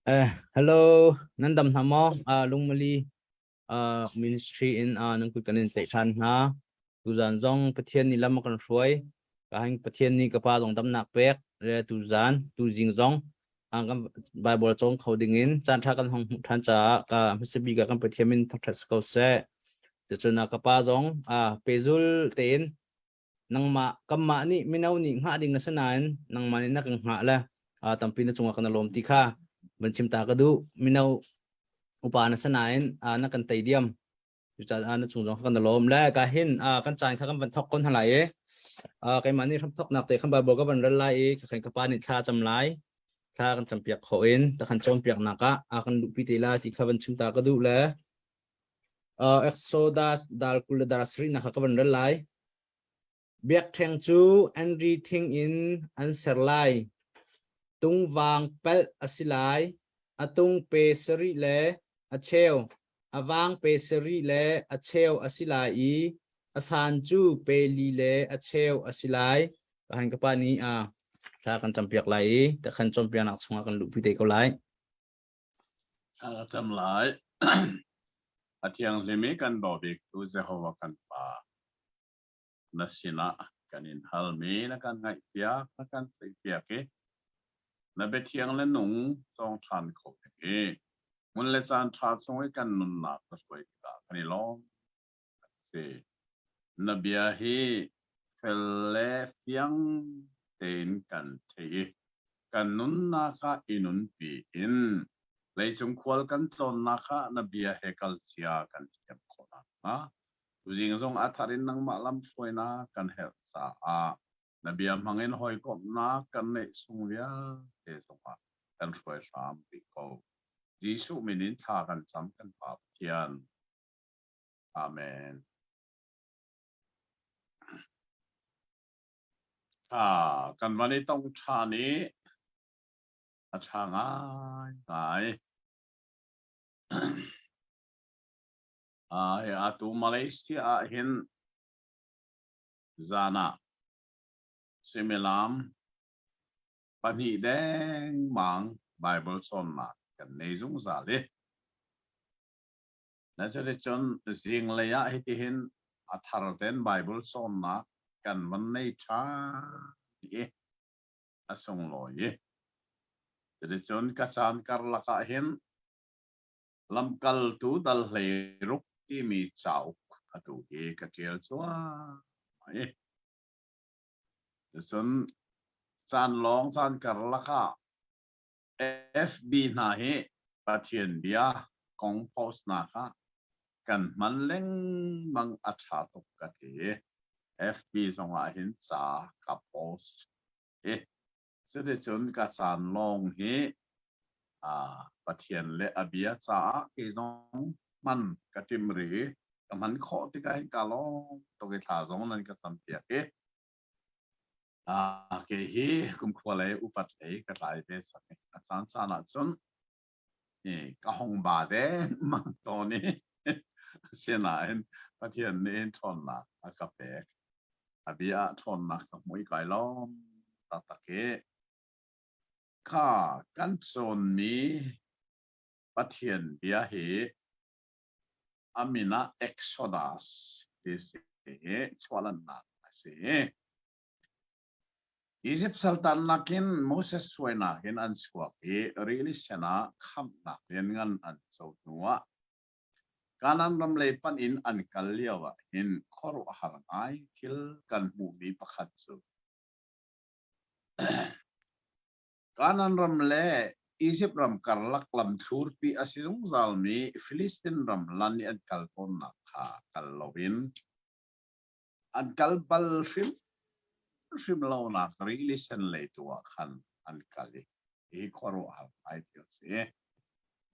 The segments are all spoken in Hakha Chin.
Eh, hello, nan dam hna maw? Uh, Lungmali uh, ministry in uh, nan kut kan in tlaih ṭhan hna. Tuzan zong Pathian nih lam a kan hruai. Ka hang Pathian nih ka pa zong damnak pek. Le tuzan, tuzing zong uh, kan Bible cawng kho ding in caan ṭha kan hong hmuh ṭhan caah ka hmasa bik ah kan Pathian min thangṭhat si ko seh. Cucun uh, ka pa zong uh, pehzul tein nangmah kanmah nih mino nih hngah ding na si nain nangmah nih na kan hngah le tampi na cungah kan lawm ti kha van chim ta ka duh. Mino upa na si nain na kan tei diam, cucaah na cung zong kan lawm. Le ka hin kan caan kha kan van thok kon halai i keimah nih hramthoknak te khan Bible ka van rel lai i ka khan ka pa nih thla cam lai, thla kan campiak khawh in ta kan cawnpiaknak ah kan luhpi te la ti kha van chim ta ka duh. Le Exodus dal 20 le dal 7 nak kha ka van rel lai. Biakṭheng cu anri thing in an ser lai. Tungvang pelh a si lai. A tung pe sarih le a cheu, a vang pe sarih le a cheu a si lai i a san cu pe li le a cheu a si lai. Ka han ka pa nih a thla kan campiak lai i takhan cawnpiaknak chungah kan luhpi te ko lai. Thla ka cam lai. A thianghlim i kan daw biktu Jehovah kan Pa, na sinah kan in halmi na kan ngaihpiak, na kan theihpiak i na biathiang le nung cawng ṭhan kho ding i hmun le caan ṭha chung i kan nunnak na hruai tikah kan i lawm. Si. Na bia hi fel le fiang tein kan theih i kan nunnak ah i nunpi in leicung khual kan tlawnnak ah na bia he kal cia kan thiam khawh nakhnga tuzing zong a thar in nangmah lamhruainak kan herh caah na bia hmang in hawikomhnak kan neih sung vialte zongah kan hruai hram rih ko. Jesuh min in thla kan cam, kan Pa Pathian. Amen. Ah, kan van i tong ṭhan i a ṭha ngai ngai. Ah, atu Malaysia ah hin zan ah suimilam 2 dengmang Bible cawnnak kan nei zungzal i Na cuticun zinglei ah hitihin a thar tein Baibal cawnnak kan van nei ṭhan i a sunglawi i cuticun ka caan karlak ah hin Lamkaltu dal 16 timi cauk atu hi ka ṭial cuahmah i cucun caan lawng caan karlak ah FB hna hi Pathian bia kong post nak ah kan hman lengmang, a ṭha tuk ka ti. FB zong ah hin ca ka post i cuticun ka caan lawng hi Pathian le a bia caah kei zong hman ka tim rih i ka hman khawh tikah hin ka lawm tuk i thla zong nan ka campiak i Kei hi kumkhua lei upat lei ka tlai ve cang i a caan caan ahcun ka hong ba dengmang tawn i asinain Pathian nih ṭhawnnak a ka pek. A bia ah ṭhawnnak ka hmu i kai lawm taktak i kha kan cawnmi Pathian bia hi a min ah Exodus ti si i chuahlannak a si. Izipt saltannak in Moses hruainak in an chuak i rili sen ah khamhnak lianngan an co hnuah Kanaan ram lei panh in an kal lio ah hin khuaruahhar ngai thil kan hmuhmi pakhat cu Kanaan ram le Izipt ram karlak lamthlurpi a si zungzalmi Filistin ram lan i an kal tawnnak kha kal loin an kal bal hrimhrim lonak rili sen lei tu ah khan an kal i hi khuaruahhar ngai thil a si.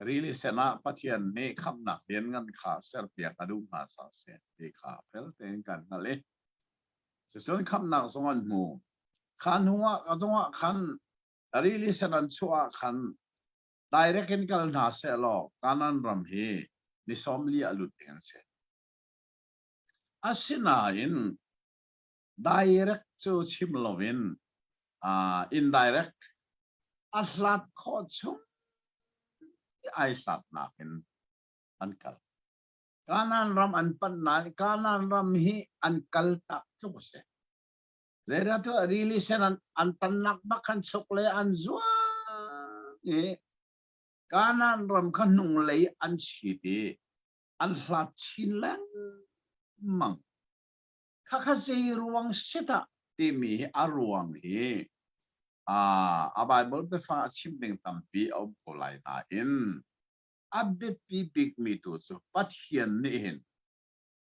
Rili sen ah Pathian nih khamhnak lianngan kha serpiak a duh hna caah a si ti kha fel tein kan hngalh i cucun khamhnak zong an hmu. Kha hnu ah zongah khan rili sen an chuah ah khan direct in kal hna sehlaw Kanaan ram hi ni 40 ah lut ding an si. Asinain direct cu chim loin. Uh, indirect a hlat khawh chung ai hlatnak in an kal. Kanaan ram an panh nain Kanaan ram hi an kal tak tluk a si. Zeidah tu rili sen an, an tannak bak khan chuk le an zuang i Kanaan ram kha hnunglei an chit i an hlat chin lengmang. Khakha zei ruang sit ah timi hi a ruang hi a Bible biafang a chim ding tampi a um ko lai nain a biapi bikmi tu cu Pathian nih hin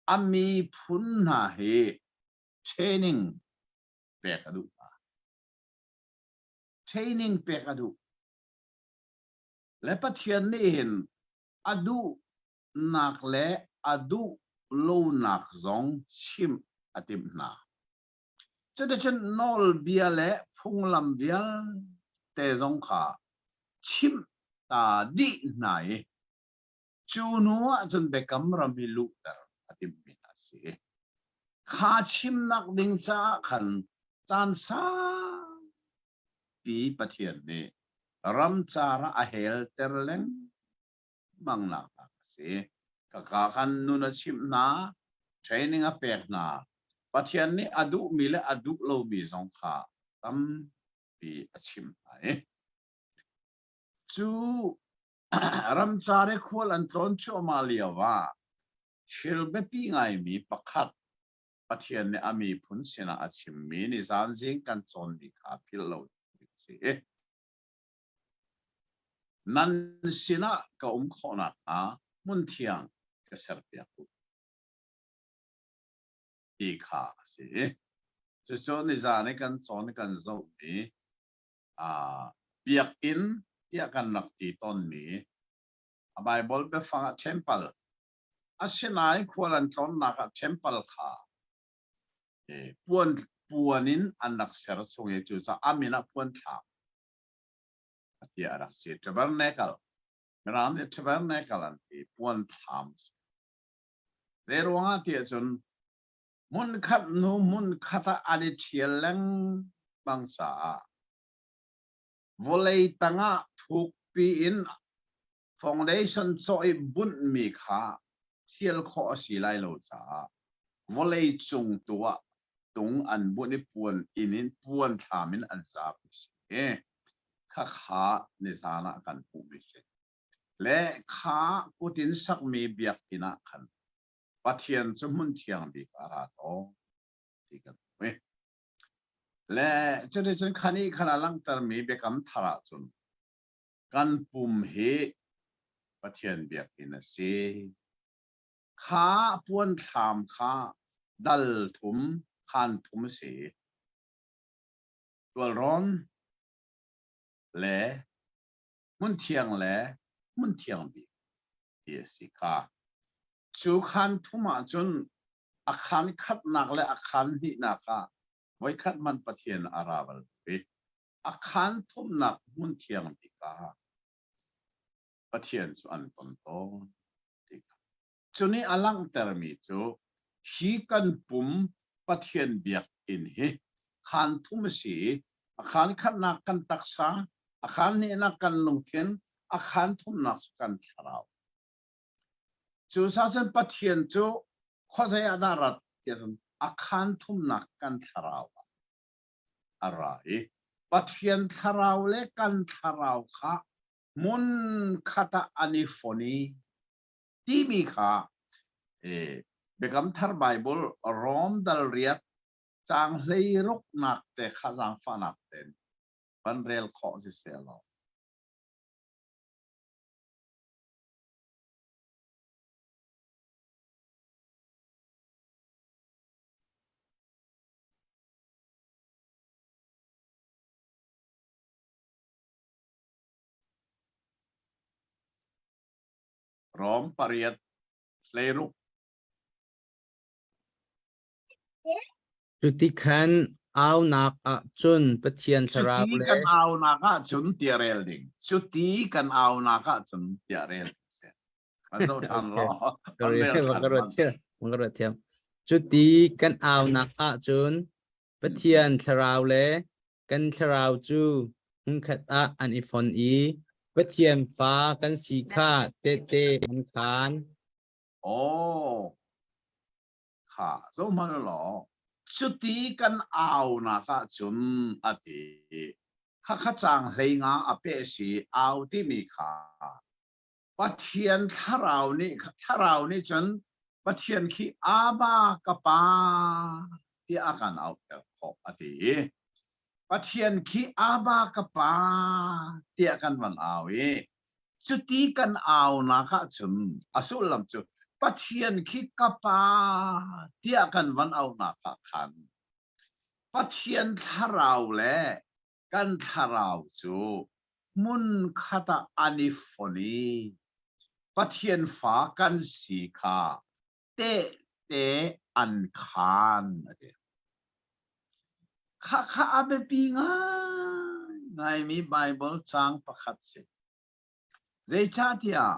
a miphun hna hi training pek a duh hna. Training pek a duh. Le Pathian nih hin a duhnak le a duh lonak zong chimh a timh hna. Cuticun nawlbia le phunglam vialte zong kha chimh ta dih hna i cu hnu ah cun biakam ram i luhter a timhmi hna a si. Kha chimnak ding caah khan caan saupi Pathian nih ramcar ah a helter lengmang nak a si. Kaka khan nun a chimh hna, training a pek hna. Pathian nih a duhmi le a duh lomi zong kha tampi a chimh hna i cu ramcar i khual an tlawn cuahmah lio ah thil biapi ngaimi pakhat Pathian nih a miphun sinah a chimmi nizan zing kan cawnmi kha philh lo ding si. Nan sinah ka um khawh nakhnga hmun thiang ka serpiak u ti kha a si. Cucu nizan i kan cawn kan zohmi biakinn tiah kan rak ti tawnmi a Baibal biafang ah temple asinain khual an tlawnnak ah temple kha puan puan in an rak ser chung i cucaah a min ah puan thlak tiah a rak si tabernacle mirang nih tabernacle an ti puan thlam zei ruangah tiah cun hmunkhat hnu hmunkhat ah an i ṭhial lengmang caah vawlei tangah thukpi in foundation cawh i bunhmi kha thial khawh a si lai lo caah vawlei cung tu ah tung an bunh i puan inn in puan thlam in an zar mi si. Khakha nizan ah kan hmuhmi si. Le kha kutin sakmi biakinn ah khan Pathian cu hmun thiang bik a ra tawn ti kan hmu. Le cuticun khan i khan a langhtermi biakam thar ahcun kan pum hi Pathian biakinn a si. Kha puan thlam kha dal thum, khan thum a si. Tualrawn le hmun thiang le hmun thiang bik ti a si kha. Cu khaan thum ahcun a khaan khatnak le a khaan hnihnak ah voikhat hmanh Pathian a ra bal lo i a khaan thumnak hmun thiang bik ah Pathian cu an ton tawn ti kha. Cu nih a langhtermi cu hi kan pum Pathian biakinn hi khaan thum a si i a khaan khatnak kan taksa, a khaan hnihnak kan lungthin, a khaan thumnak cu kan thlarau. Cucaah cun Pathian cu khuazei ah dah rat tiah cun a khaan thumnak kan thlarau ah a ra i Pathian thlarau le kan thlarau kha hmun khat ah an i fon i timi kha Biakam Thar Baibal Rom dal riat caang hleiruknak te kha zaangfahnak tein van rel khawh si seh law. Rom pariat hleiruk. Cuti khan aunak ahcun Pathian thlarau Cuti le kan aunak ahcun tiah rel ding. Cuti kan aunak ahcun tiah rel ding si. Kan zoh ṭhan Okay. law. Kan Sorry, rel ṭhan ka ruat hmanh. thiam. Ka ruat thiam. Cuti kan aunak ahcun Pathian thlarau le Kan thlarau cu hmunkhat ah an i fon i Pathian fa kan si kha tehte an khaan. Aw, kha zohhmanh law cuti kan aunak ahcun a ti. Khakha caang 15 a peh si au timi kha Pathian thlarau nih thlarau nih cun Pathian khi Abba ka pa tiah a kan auhter khawh a ti i Pathian khi Abba ka pa tiah kan van au i cuti kan aunak ahcun a sullam cu Pathian khi ka pa tiah kan van aunak ah khan Pathian thlarau le kan thlarau cu hmunkhat ah an i fon i Pathian fa kan si kha tehte an khaan a ti. Khakha a biapi ngaingaimi Baibal caang pakhat si. Zeicahtiah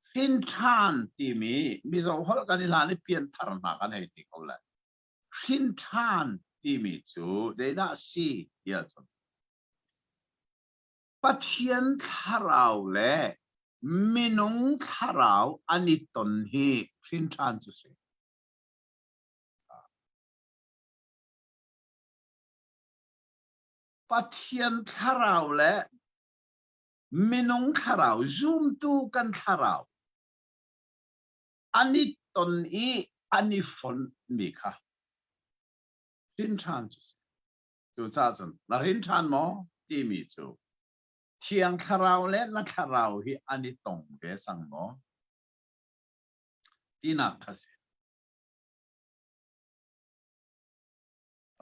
hrin ṭhan timi Mizo holh kan i hlan i pianthar hna kan hei ti ko lai. Hrin ṭhan timi cu zeidah a si ti ahcun Pathian thlarau le minung thlarau an i ton hi hrin ṭhan cu si. Pathian thlarau le minung thlarau, zumtu kan thlarau an i ton i an i fonhmi kha hrin ṭhan cu si. Cucaah cun na hrin ṭhan maw timi cu Thiang Thlarau le na thlarau hi an i tong ve cang maw tinak kha si.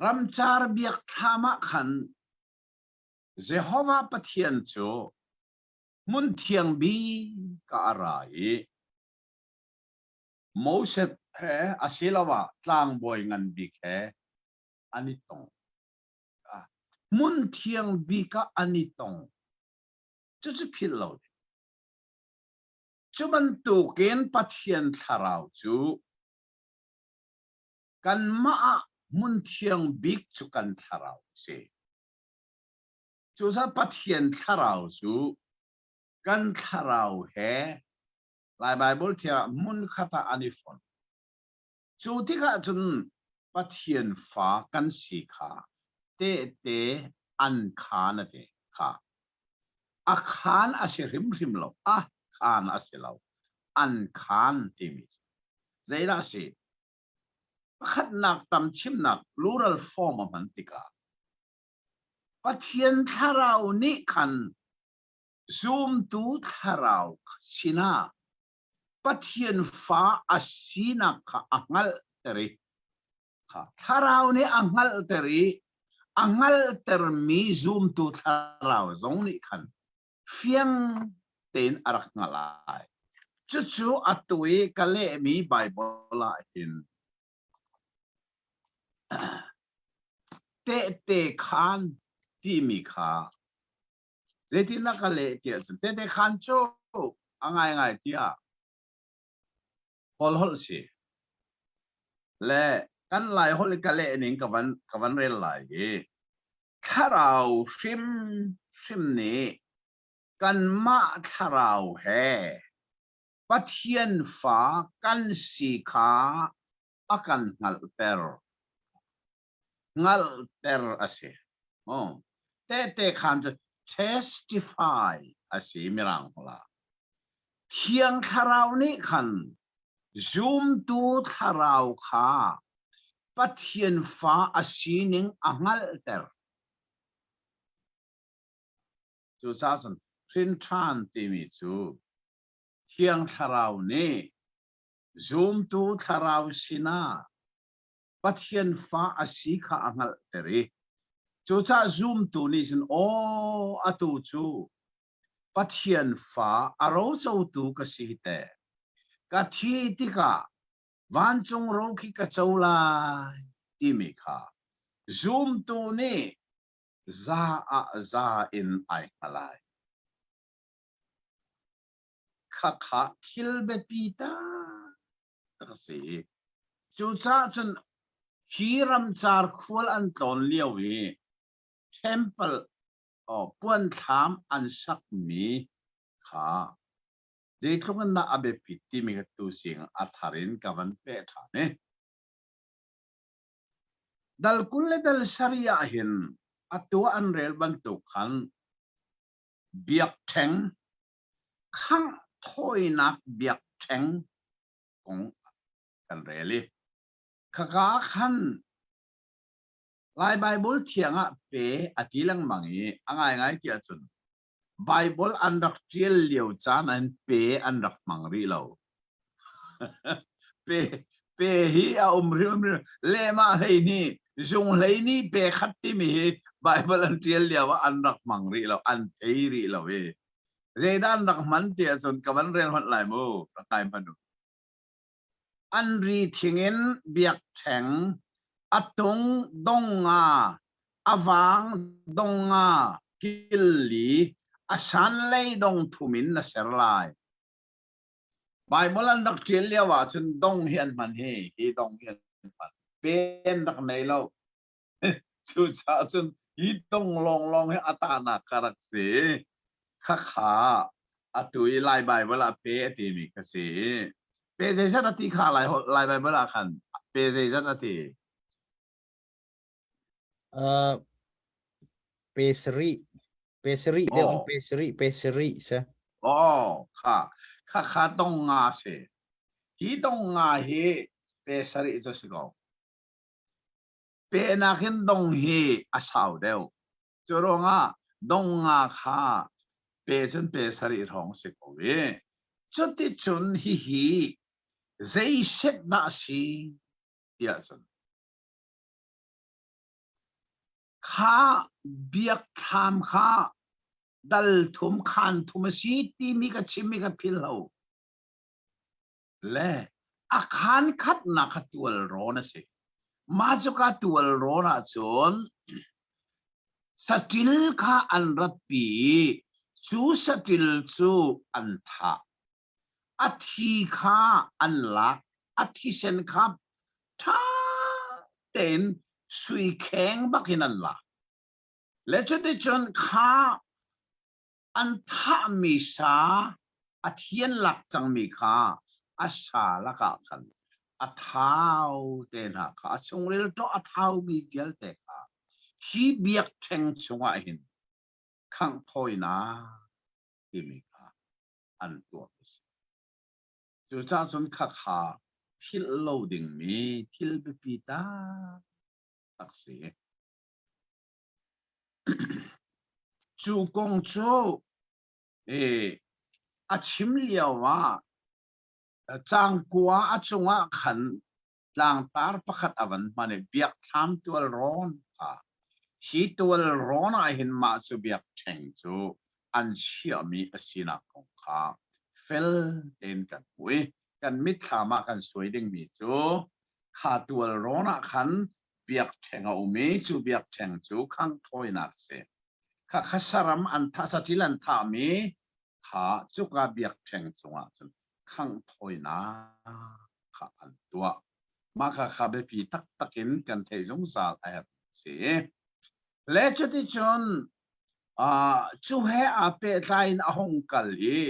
Ramcar biakthlam ah khan Jehovah Pathian cu hmun thiang bik ah a ra i Moses he asiloah tlangbawi ngan bik he an i tong. Hmun thiang bik ah an i tong. Cucu philh lo ding. Cu bantukin Pathian thlarau cu kanmah ah hmun thiang bik cu kan thlarau a si. Cucaah Pathian thlarau cu kan thlarau he Lai Baibal thiang ah hmunkhat ah an i fonh. Cu tikah cun Pathian fa kan si kha tehte an khaan a ti kha. A khaan a si hrimhrim lo. A khaan a si lo. An khaan timi cu. Zeidah a si? Pakhatnak tam chimnak plural form a hman tikah Pathian thlarau nih khan zumtu thlarau sinah Pathian fa a sinak kha a hngalhter i kha thlarau nih a hngalhter i a hngalhtermi zumtu thlarau zong nih khan fiang tein a rak hngalh lai. Cucu atu i ka lehmi Baibal ah hin tehte khaan timi kha zeitindah ka leh tiah cun tehte khaan cu a ngaingai tiah Kawl holh si le kan Lai holh i ka leh ning ka van ka van rel lai i thlarau hrimhrim nih kanmah thlarau he Pathian fa kan si kha a kan hngalhter. Hngalhter a si. Oh. Tehte khaan cu testify a si mirang holh ah. Thiang Thlarau nih khan zumtu thlarau kha Pathian fa a sining a hngalhter. Cucaah cun hrin ṭhan timi cu Thiang Thlarau nih zumtu thlarau sinah Pathian fa a si kha a hngalhter i cucaah zumtu nih cun aw atu cu Pathian fa a rocotu ka si te ka thi tikah vancung ro khi ka co lai timi kha zumtu nih za ah za in ai hngalai. Khakha thil biapi tak a si. Cucaah cun Hi ramcar khual an tlawn lio i temple puanthlam an sakmi kha zeitluk in dah a biapit timi ka tu sing a thar in ka van peh ṭhan i dal 20 le dal sarih ah hin atu an rel bantuk khan biakṭheng khangh thawinak biakṭheng kong kan rel i khaka khan Lai Baibal thiang ah pe a ti lengmang i a ngaingai ti ahcun Baibal an rak ṭial lio caan ah hin pe an rak hmang rih lo. Pe pe hi a um hrimhrim lehmah hlei nih zung hlei nih pe khat timi hi Baibal an ṭial lio ah an rak hmang rih lo, an thei rih lo i zeidah an rak hman ti ahcun ka van rel hmanh lai mu, rak ngai hmanh u. An ri thing in biakṭheng, a tung dong nga, a vang dong nga, kil li, a sanlei dong thum in na ser lai. Baibal an rak ṭial lio ahcun dong hi an hman hi, hi dong hi an hman. Pen rak nei lo. Cucaah cun hi dong lawnglawng hi a tahnak ka rak si. Khakha atu i Lai Baibal ah pe a timi ka si. Pe zeizat a ti kha Lai, Lai Baibal ah khan pe zeizat a ti? Pe sarih pe sarih deuh oh. Pe sarih pe sarih sa. Oh, kha kha kha dong nga si. Hi dong nga hi pe sarih cu si ko. Pe nakin dong hi a sau deuh. Cu ruangah dong nga kha pe cun pe sarih hrawng si ko i cuticun hihi zei set dah si tiah cun kha biakthlam kha dal thum khan thum a si timi ka chimmi ka phil lo Le a khaan khatnak kha tual rawn a si. Mah cuka tual rawn ahcun saṭil kha an ratpi i cu saṭil cu an thah. A thi kha an lak, a thisen kha ṭha tein sui kheng bakin an lak. Le cuticun kha an thahmi sa a thian lak cangmi kha a sa lakah khan a thau te hna kha a chungril ṭawh a thaumi vialte kha hi biakṭheng chungah hin khangh thawinak timi kha an tuah a si. Cucaah cun khakha philh lo dingmi thil biapi taktak si. Cu kong cu a chim lio ah cangkua a cungah khan tlangtar pakhat a van hman i biakthlam tualrawn kha hi tualrawn ah hin mah cu biakṭheng cu an chiahmi a sinak kong kha fel tein kan hmu i kan mitthlam ah kan suai dingmi cu kha tualrawn ah khan biakṭheng a um i cu biakṭheng cu khangh thawinak a si. Kha kha saram an thah saṭil an thahmi kha cuka biakṭheng cungah cun khangh thawinak kha an tuah. Mah kha kha biapi taktak in kan theih zungzal a herh si. Le cuticun cu he aa pehtlai in a hung kal i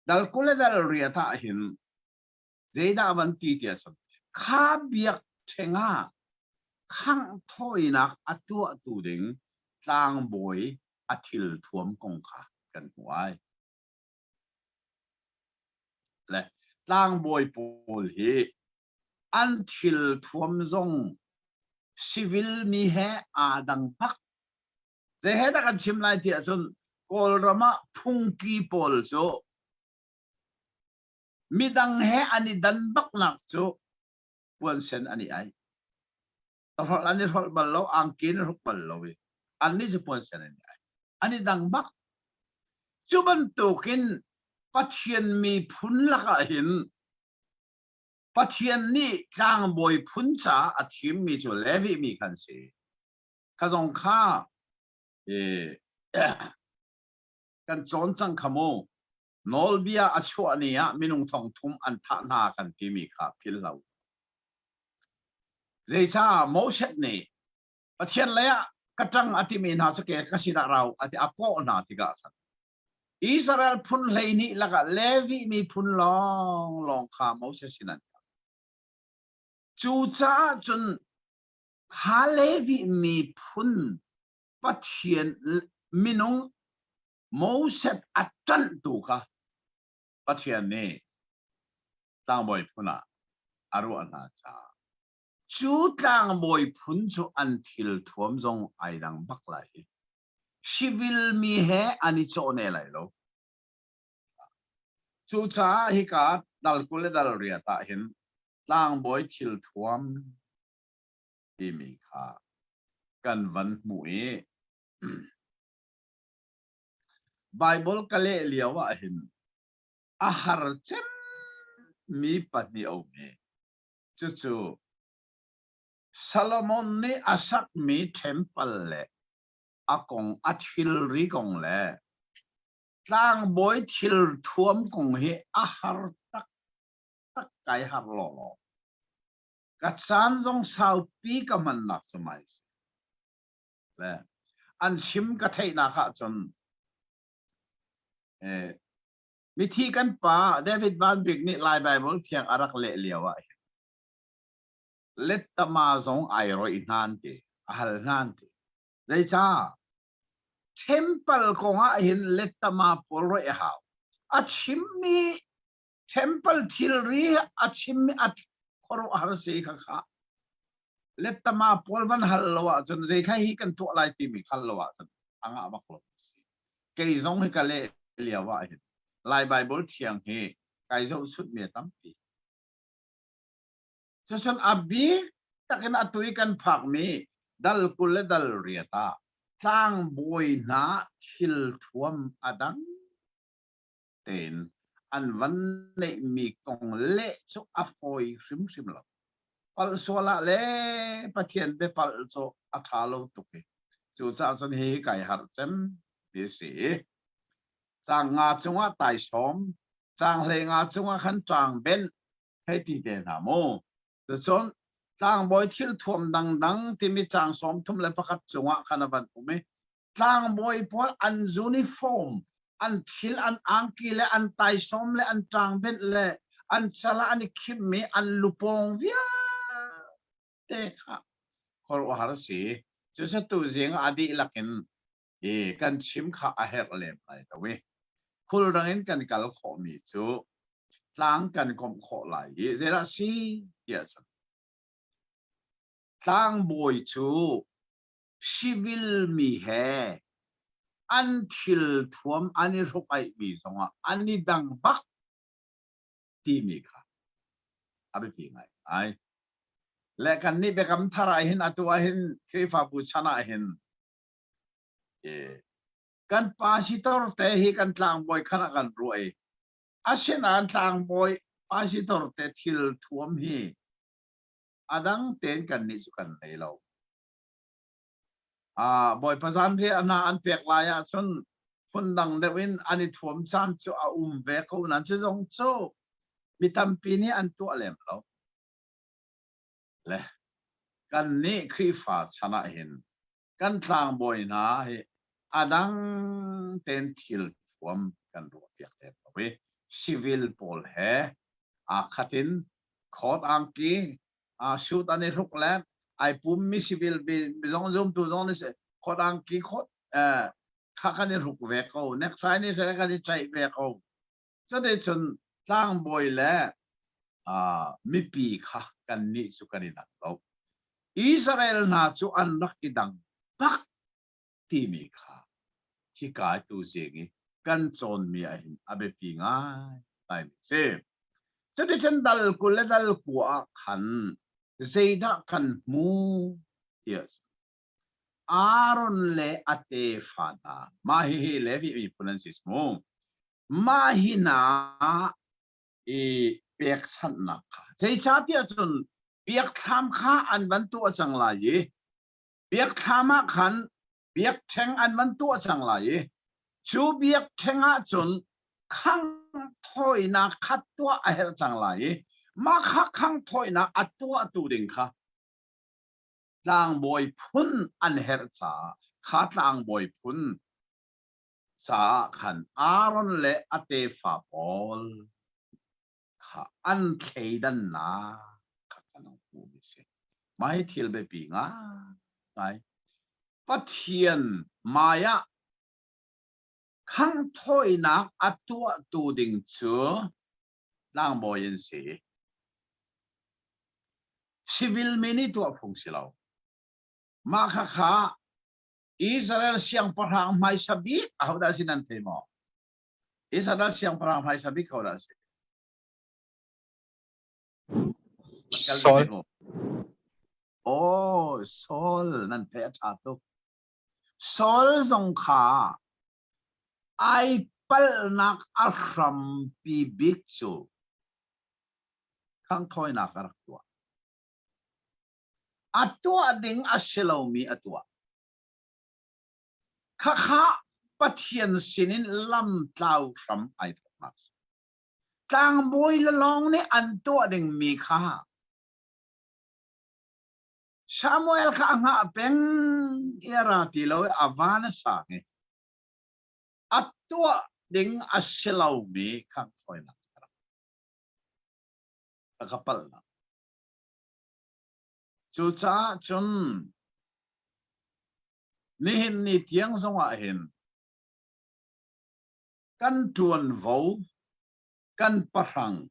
dal 20 le dal riat ah hin Zeidah van ti tiah cun kha biakṭheng ah khangh thawinak a tuahtu ding tlangbawi a thilthuam kong kha kan hmuh ai. Le tlangbawi pawl hi an thilthuam zong civil mi he aa dang bak. Zei he dah kan chim lai tiah cun Kawlram ah phungki pawl cu Midang he an i dan baknak cu puansen an i aih. Hrolh an i hrolh bal lo, angki an i hruk bal lo i annih cu puansen an i aih. An i dang bak. Cu bantukin Pathian miphun lakah hin Pathian nih tlangbawi phun caah a thimmi cu Levi mi khan si. Kha zong kha kan cawn cang kha mu. Nawlbia a chuah ni ah minung thong thum an thah hna kan timi kha philh lo. Zeicah Moses nih Pathian lei ah ka ṭang a timi hna cu ke ka sinah rau a ti a kawh hna tikah khan Israel phun 12 lakah Levi miphun lawnglawng kha Moses sin an kal. Cucaah cun kha Levi miphun Pathian minung Moses a ṭanhtu kha Pathian nih tlangbawi phun ah a ruah hna caah cu tlangbawi phun cu an thil thuam zong ai dang bak lai i civil mi he an i cawh ne lai lo. Cucaah hika dal 20 le dal 8 ah hin tlangbawi thil thuam timi kha kan van hmuh i Bible ka leh lio ah hin a har cem mi pahnih a um i cucu Solomon nih a sakmi temple le a kong a thilri kong le tlangbawi thil thuam kong hi a har taktak kai har lawlaw. Ka caan zong saupi ka hmannak cu mai si. Le an chim ka theihnak ahcun mithi kan pa David Van Bik nih Lai Bible thiang a rak leh lio ah hin lettama zong ai roih hnan ti a hal hnan ti. Zeicah? Temple kong ah hin lettama pawl roih a hau. A chimmi temple thilri a chimmi a khuaruahhar si kha kha lettama pawl van hal lo ahcun zei kha hi kan tuah lai timi hal lo ahcun a ngah bak lo si. Kei zong hi ka leh lio ah hin Lai Bible thiang hi kai zohchunh mi a tampi. Cucun a bik takin atu i kan phakmi dal 20 le dal 8 ah tlangbawi hna thil thuam a dang tein an van neihmi kong leh cu a fawi hrimhrim lo. Palh sual ah le Pathian biapalh cu a ṭha lo tuk i cucaah cun hihi kai harh cem ti a si. Caang nga cungah taisawm, caang 15 cungah khan ṭaang benh hei ti te hna mu. Cucun tlangbawi thil thuam dangdang timi caang 31 cungah khan a van um i tlangbawi pawl an uniform, an thil, an angki le an taisawm le an ṭangbenh le an cal ah an i khimmi an lupawng vialte kha khuaruahhar a si. Cucu tuzing ah a dihlak in i kan chim kha a herh lem lai lo i khulrang in kan kal khawhmi cu tlang kan komh khawh lai i zeidah si tiah cun tlangbawi cu civil mi he an thil thuam an i hruk-aihmi zongah an i dang bak timi kha a biapi ngai ngai. Le kan nih biakam thar ah hin atu ah hin Khrihfabu chan ah hin kan pasitor te hi kan tlangbawi khan a kan ruah i asinain tlangbawi pasitor te thil thuam hi a dang tein kan nih cu kan nei lo. Bawipa zanriah hna an pek lai ahcun phundang deuh in an i thuam caan cu a um ve ko nain cu zong cu mi tampi nih an tuah lem lo. Le kannih Khrihfa chan ah hin kan tlangbawi hna hi a dang tein thil thuam kan ruahpiak lem lo i civil pawl he aa khat in coat angki suit an i hruk le ai pummi civil zong zumtu zong nih coat angki coat kha kan i hruk ve ko, necktie nih kan i chaih ve ko. Cuticun tlangbawi le mipi kha kannih cu kan i dang lo. Israel hna cu an rak i dang bak timi kha hika tuzing i kan cawnmi ah hin a biapi ngai ngaimi a si. Cuticun dal 20 le dal 9 ah khan zeidah kan hmu tiah Aaron le a tefa hna, mah hihi Levi miphun an si mu. Mah hi hna i pekchanhnak kha zeicahtiah cun biakthlam kha an van tuah cang lai i biakthlam ah khan biakṭheng an van tuah cang lai i cu biakṭheng ah cun khangh thawinak kha tuah a herh cang lai i mah kha khangh thawinak a tuahtu ding kha. Tlangbawi phun an herh caah kha tlangbawi phun caah khan Aaron le a tefa pawl kha an thleidannak kha kan hmuhmi si. Mah hi thil biapi ngai. Pathian hmai ah khanghthawinak a tuahtu ding cu tlangbawi an si. Civil mi nih tuah phung si lo. Mah khakha Israel siangpahrang hmaisa bik ahodah si nan thei maw? Israel siangpahrang hmaisa bik hodah si? Saul. Oh, Saul nan theih a ṭha tuk. Saul zong kha ai palhnak a hrampi bik cu khanghthawinak a rak tuah. A tuah ding a si lomi a tuah. Khakha Pathian sinin lamtlau hram ai thawknak si. Tlangbawi le lawng nih an tuah dingmi kha Samuel kha a hngah peng i a ra ti lo i a van a sang i a tuah ding a si lomi khanghthawinak a ka palhnak. Cucaah cun nihin ni tiang zongah hin kan ṭuanvo, kan pahrang,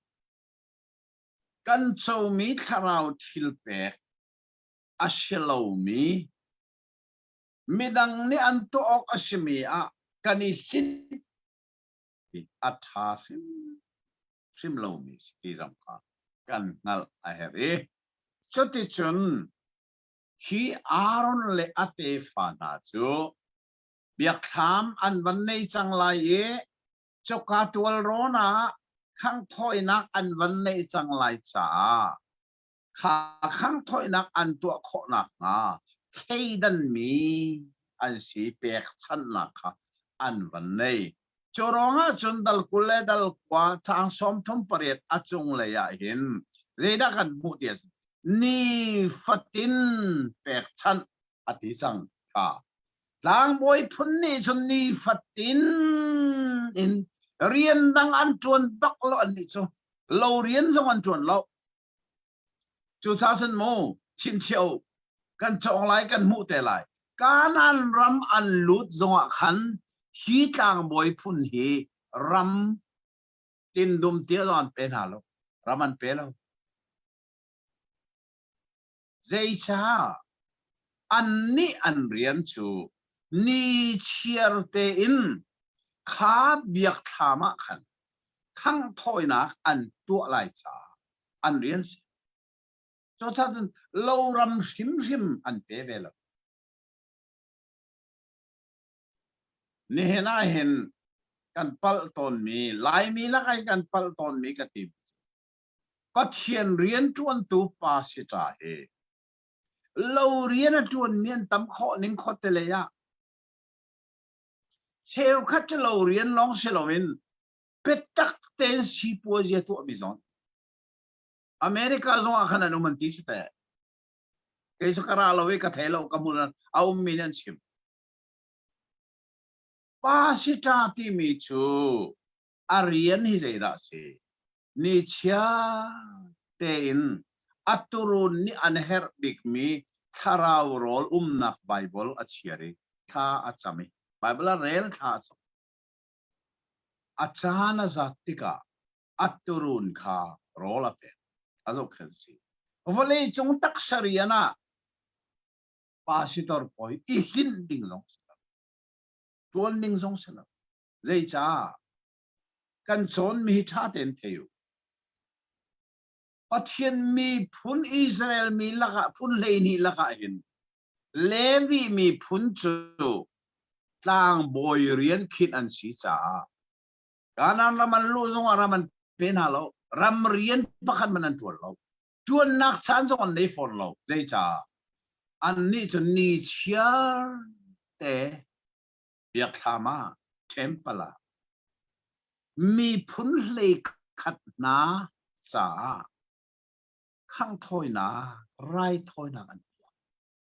kan comi thlarau thilpek a si lomi midang nih an tuah awk a simi ah kan i hlinh a ṭha hrimhrim lomi si ti zong kha kan hngalh a herh i cuticun hi Aaron le a tefa hna cu biakthlam an van nei cang lai i cuka tualrawn ah khanghthawinak an van neih cang lai caah kha khanghthawinak an tuah khawh nakhnga thleidanmi an si pekchanhnak kha an van nei. Cu ruangah cun dal 20 le dal 9 caang 38 a cunglei ah hin zeidah kan hmuh ti a si nifatin pekchanh a ti cang kha. Tlangbawi phun nih cun nifatin in rian dang an ṭuan bak lo an nih cu lo rian zong an ṭuan lo. Cucaah cun mu chinchiah u kan cawng lai kan hmuh te lai. Kanaan ram an lut zongah khan hi tlangbawi phun hi ram tindum tia zong an pe hna lo. Ram an pe lo. Zeicah annih an rian cu nichiar tein kha biakthlam ah khan khanghthawinak an tuah lai caah an rian si. Cucaah loram hrimhrim an pe ve lo. Nihin ah hin kan palh tawnmi, Laimi lakah hin kan palh tawnmi ka ti. Pathian rianṭuantu pa si ṭa hi lo rian a ṭuanmi an tam khawh ning khuate lei ah cheukhat cu lo rian lawng si loin biatak tein sipuazi a tuahmi zong America zong ah khan an um an ti cu teh. Kei cu ka ra lo i ka thei lo ka hmun a ummi nih an chim. Pa si ṭa timi cu a rian hi zeidah a si? Nichia tein a turun nih an herh bikmi thlarau rawl umnak Baibal a chiar i thla a cam i Baibal a rel thla a cam. A caan a zat tikah a turun kha rawl a pek. A zohkhenh si. Vawlei cung taksa rian ah pastor pawi i hlinh ding zong si lo. Ṭuan ding zong si lo. Zeicah? Kan cawnmi hi ṭha tein thei u. Pathian miphun Israel mi lakah phun 12 lakah hin Levi miphun cu tlangbawi rian khinh an si caah Kanaan ram an luh zongah ram an pe hna lo. Ram rian pakhat man an ṭuan lo. Ṭuannak caan zong an nei fawn lo. Zeicah? Annih cu ni chiar te biakthlam ah temple ah miphun 11 hna caah khanghthawinak raithawinak an tuah.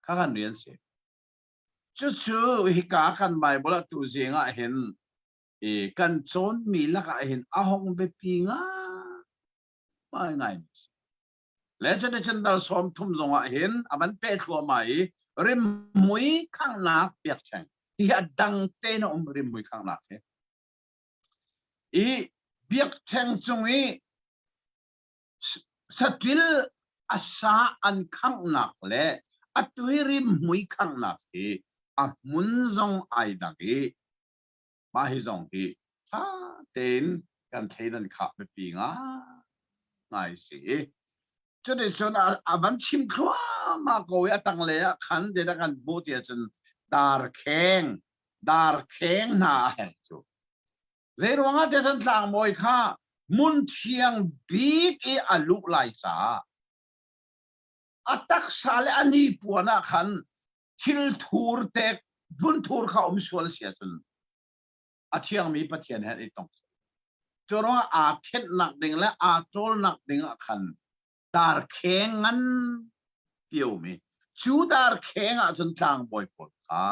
Kha kan rian si. Cucu hika kan Bible ah tu zing ah hin i kan cawnmi lakah hin a hong biapi ngai ngai mi si. Le cun dal 30 zongah hin a van peh thluahmah i rimhmui khanghnak biakṭheng hi a dang tein a um rimhmui khanghnak hi. I biakṭheng cung i saṭil a sa an khanghnak le atu i rimhmui khanghnak hi a hmun zong ai dang i mah hi zong hi ṭha tein kan thleidan khah biapi ngai si. Cuticun a van chim thluahmah ko i a tanglei ah khan zeidah kan hmuh ti ahcun darkheng darkheng hna a herh cu. Zeiruangah tiah cun tlangbawi kha hmun thiang bik i a luh lai caah a taksa le a hnipuan ah khan thil thur te hmunthur kha um sual si ahcun a thiangmi Pathian he i tong. Cu ruangah aa thenhnak ding le aa ṭawlnak ding ah khan darkheng ngan piomi cu darkheng ah cun tlangbawi pawl kha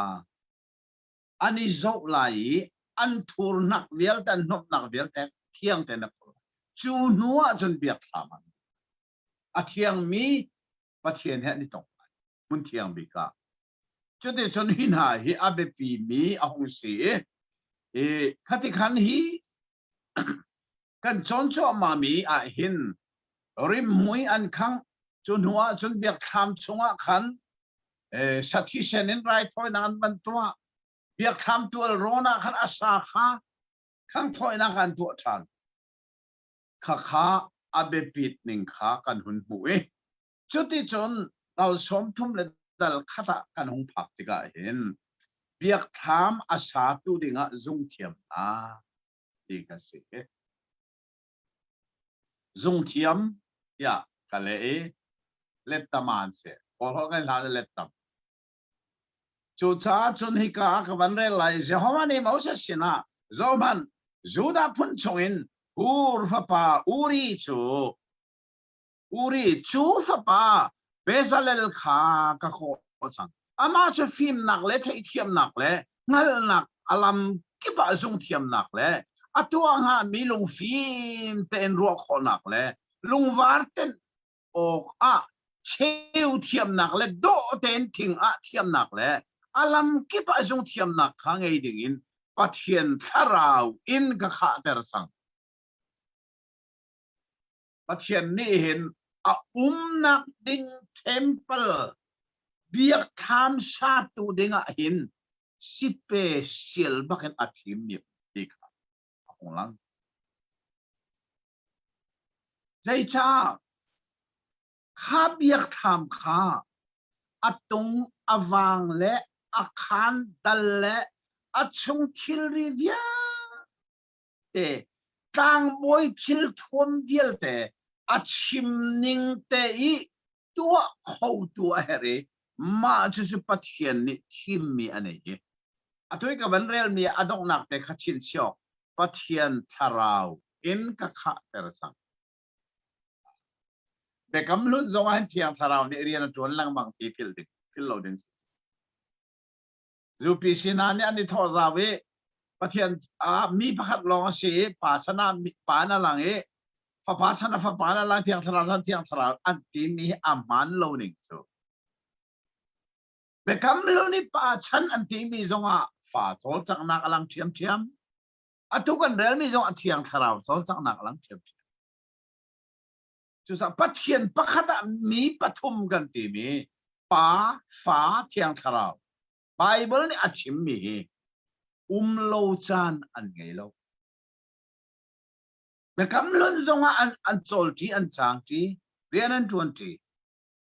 an i zoh lai i an thurnak vialte an hnawmhnak vialte thiang tein a phur cu hnu ah cun biakthlam an a thiangmi Pathian he an i tong lai hmun thiang bik ah. Cuticun hi hna hi a biapi mi a hung si i khati khan hi kan cawn cuahmah mi ah hin rimhmui an khangh. Cu hnu ah cun biakthlam chungah khan sathi sen in raithawinak an van tuah. Biakthlam tual rawn ah khan a sa kha khanghthawinak an tuah ṭhan. Khakha a biapit ning kha kan hun hmuh i cuticun dal 30 le dal khat ah kan hung phak tikah hin biakthlam a satu dingah zungthiam hna ti ka si. Zungthiam tiah ka leh i lettam an si. Kawlholh kan hlan i lettam. Cucaah cun hika ah ka van rel lai. Jehovah nih Moses sinah, Zohhmanh, Judah phun chungin Hur fapa Uri cu Uri cu fapa Bezalel kha ka kawh cang. Amah cu fimnak le theihthiamnak le hngalhnak a lam kip ah zungthiamnak le a tuah hngami lungfim tein ruah khawhnak le lungvar tenh awk ah cheu thiamnak le dawh tein thing ah thiamnak le a lam kip ah zungthiamnak kha ngei dingin Pathian thlarau in ka khahter cang. Pathian nih hin a umnak ding temple biakthlam satu dingah hin special bakin a thim mi ti kha a hung lang. Zeicah kha biakthlam kha a tung a vang le a khaan dal le a chung thilri vialte tlangbawi thilthuam vialte a chim ning te i tuah khotu a herh i mah cucu Pathian nih thimmi a nei i atu i ka van relmi a donghnak te kha chinchiah Pathian thlarau in ka khahter cang. Biakam hlun zong ah hin Thiang Thlarau nih rian a ṭuan lengmang ti philh ding philh lo ding. Zupi sinah nih an i thawh zau i Pathian ah mi pakhat lawng a si i pa chan ah pa na lang i fapa chan ah fapa na lang Thiang Thlarau chan Thiang Thlarau an timi hi a hmaan lo ning cu. Biakam hlun i pa chan an timi zongah fa cawlcanghnak a lang ṭhiamṭhiam. Atu kan relmi zong a Thiang Thlarau cawlcanghnak a lang ṭhiamṭhiam. Cucaah Pathian pakhat ah mi pathum kan timi Pa, Fa, Thiang Thlarau Bible nih a chimmi hi um lo caan an ngei lo. Biakam hlun zongah an, an cawlṭi, an caangṭi, rian an ṭuanṭi.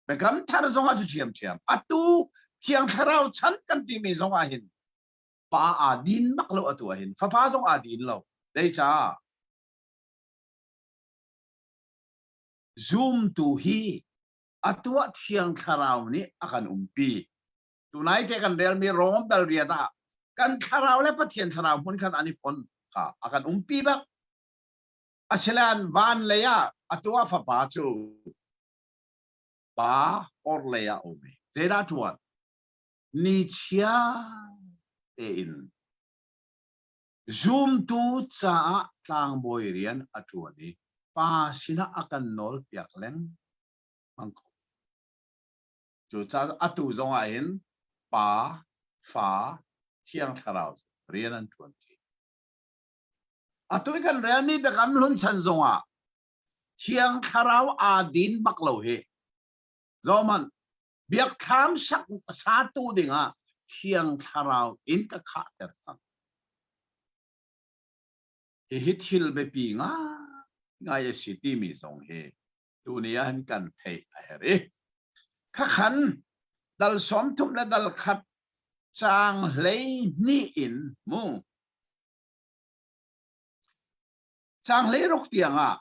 Biakam thar zongah cu ṭhiamṭhiam. Atu Thiang Thlarau chan kan timi zongah hin pa aa din bak lo atu ah hin fapa zong aa din lo. Zeicah? Zumtu hi atu ah Thiang Thlarau nih a kan umpi. Tunai te kan relmi Rom dal riat ah kan thlarau le Pathian thlarau hmun khan an i fon kha a kan umpi bak. Asilan van lei ah atu ah fapa cu pa or lei ah um i zeidah ṭuan? Nichia tein zumtu caah tlangbawi rian a ṭuan i Pa sinah a kan nawlpiak lengmang ko. Cucaah atu zong ah hin Pa, Fa, Thiang Thlarau rian an ṭuan ṭi. Atu i kan relmi Biakam Hlun chan zongah Thiang Thlarau aa din bak lo hi. Zohhmanh, biakthlam sak satu dingah Thiang Thlarau in ka khahter cang. Hihi thil biapi ngaingai a si timi zong hi tuni ah hin kan theih a herh i khakhan dal 30 le dal khat caang 12 in mu caang 16 tiang ah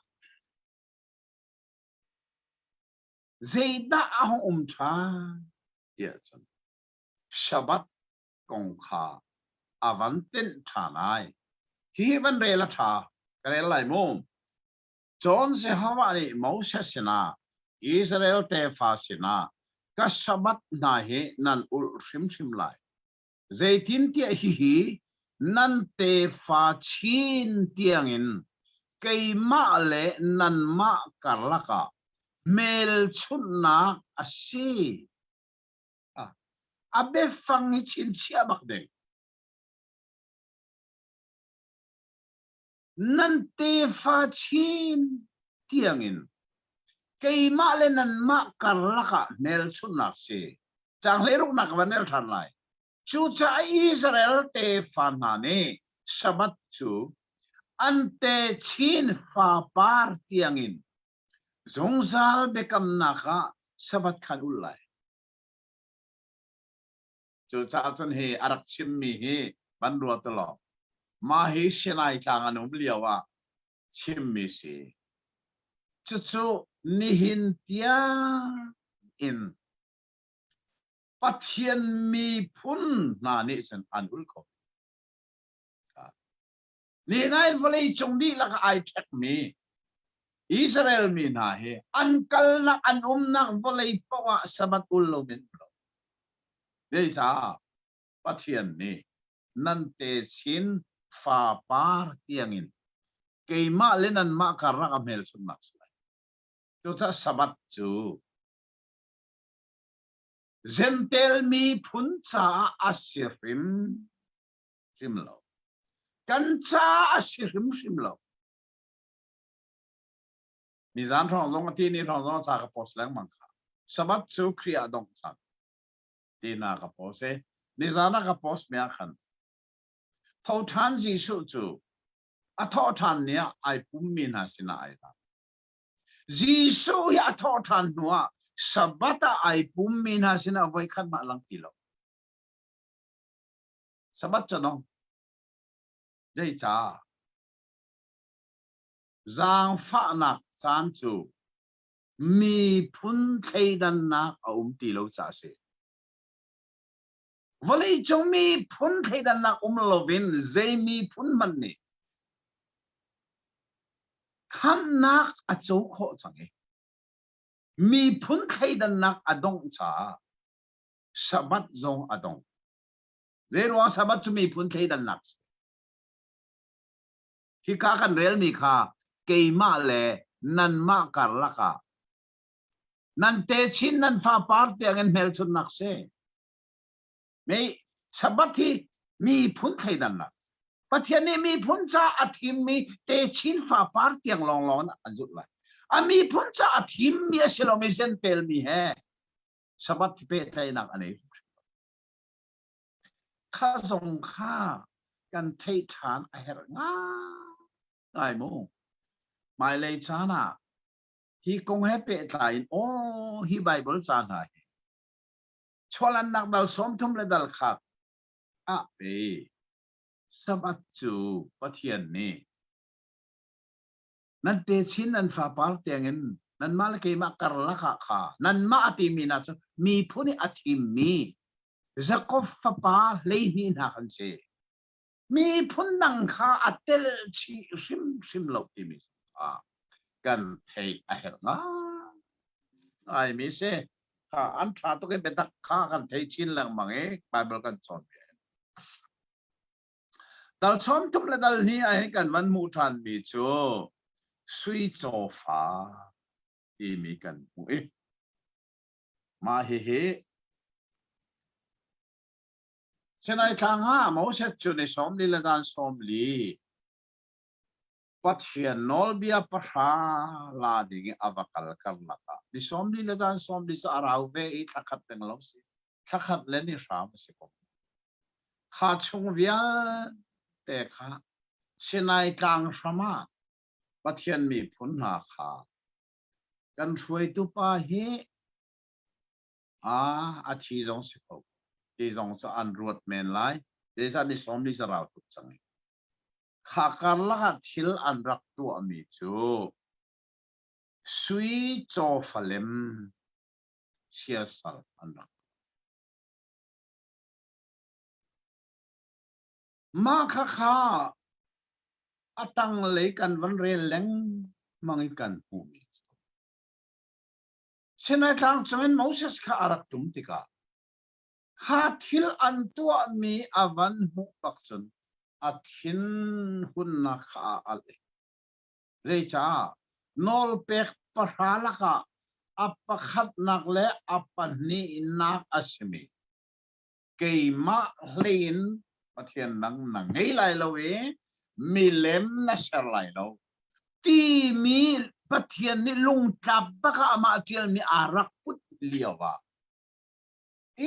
zeidah a hung um ṭhan tiah cun Shabbat kong kha a van tenh ṭhan ai. Hihi van rel a ṭha, ka rel lai mu. Cun Jehovah nih Moses sinah, Israel tefa sinah, ka Sabbath hna hi nan ulh hrimhrim lai. Zeitintiah hihi nan tefa chin tiangin keimah le nanmah karlak ah hmelchunhnak a si. A biafang hi chinchiah bak ding. Nan tefa chin tiangin keimah le nanmah karlak ah hmelchunhnak si. Caang hleiruknak ka van rel ṭhan lai. Cucaah Israel tefa hna nih Sabbath cu an techin fapar tiangin zungzal biakamnak ah Sabbath kha an ulh lai. Cucaah cun hi a rak chimmi hi van ruat law mah hi Sinai tlang an um lio ah chimmi si. Cucu nihin tiang in Pathian miphun hna nih cun an ul kho. Nihin ah vawlei cung dihlak ah ai ṭhekmi Israel mi hna hi an kalnak an umnak vawlei paoh ah Sabbath ul lo in lo. Zeicah Pathian nih nan techin fapar tiangin keimah le nanmah karlak a hmelchunhnak si lai. Cucaah Sabbath cu Jentail miphun caah a si hrim hrim lo. Kan caah a si hrimhrim lo. Nizan hrawng zong a ti ni hrawng zong ca ka post lengmang kha. Sabbath cu Khrih ah dongh cang. Ti na ka post e. Nizan ah ka post mi ah khan tho ṭhan Jesuh cu a thawh ṭhan ni ah ai pummi hna sinah ai la. Jesuh hi a thawh ṭhan hnuah Sabbath ah ai pummi hna sinah voikhat mah lang ti lo. Sabbath cu dong. Zeicah? Zaangfahnak caan cu miphun thleidannak a um ti lo caah a si. Vawleicung miphun thleidannak um loin zei miphun hmanh nih khamhnak a co khawh cang i miphun thleidannak a dongh caah Sabbath zong a dong. Zeiruang Sabbath cu miphun thleidannak si? Hika kan relmi kha keimah le nanmah karlak ah nan techin nan fapar tiangin hmelchunhnak si. Mei Sabbath hi miphun thleidannak. Pathian nih miphun ca a thimmi techin fapar tiang lawnglawng an zulh lai. A miphun ca a thimmi a si lomi Jentail mi he Sabbath pehtlaihnak a nei. Kha zong kha kan theih ṭhan a herh ngai mu. Hmailei caan ah hi kong he pehtlai in aw hi Bible ca hna hi chuahlannak dal 30 le dal khat ah pe Sabbath cu Pathian nih nan techin nan fapar tiangin nanmah le keimah karlak ah kha nanmah a timi hna cu miphun i a thimmi Jakob fapa 12 hna kan si. Miphun dang kha a tel chih hrimhrim lo timi kha kan theih a herh ngaimi si. Tha an tha tuk i biatak kha kan thei chin lengmang i Bible kan cawn ve. Dal 30 le dal hnih ah hin kan van hmuh ṭhan mi cu sui cawfa timi kan hmuh i mah hihi Sinai tlang ah Moses cu ni 40 le zan 40 Pathian nawlbia pahra la ding i a va kal karlak ah ni 40 le zan 40 cu a rau ve i thla khat deng lo si thla khat le ni hram a si ko. Kha chung vialte kha Sinai tlang hram ah Pathian miphun hna kha kan hruaitu pa hi a a thi zong si kho ti zong cu an ruat men lai. Zeicah ni 40 cu rau tuk cang i. Kha karlak ah thil an rak tuahmi cu sui cawfalem siasal an rak tuah. Mah khakha a tanglei kan van rel lengmang i kan hmuhmi cu Sinai tlang cungin Moses kha a rak ṭum tikah kha thil an tuahmi a van hmuh bak cun a thinhunnak kha a alh i zeicah nawlpek pahra lakah a pakhatnak le a pahnihnak a simi keimah hlei in Pathian dang na ngei lai lo i milem na ser lai lo timi Pathian nih lungtlap bak ah amah ṭialmi aa rak put lio ah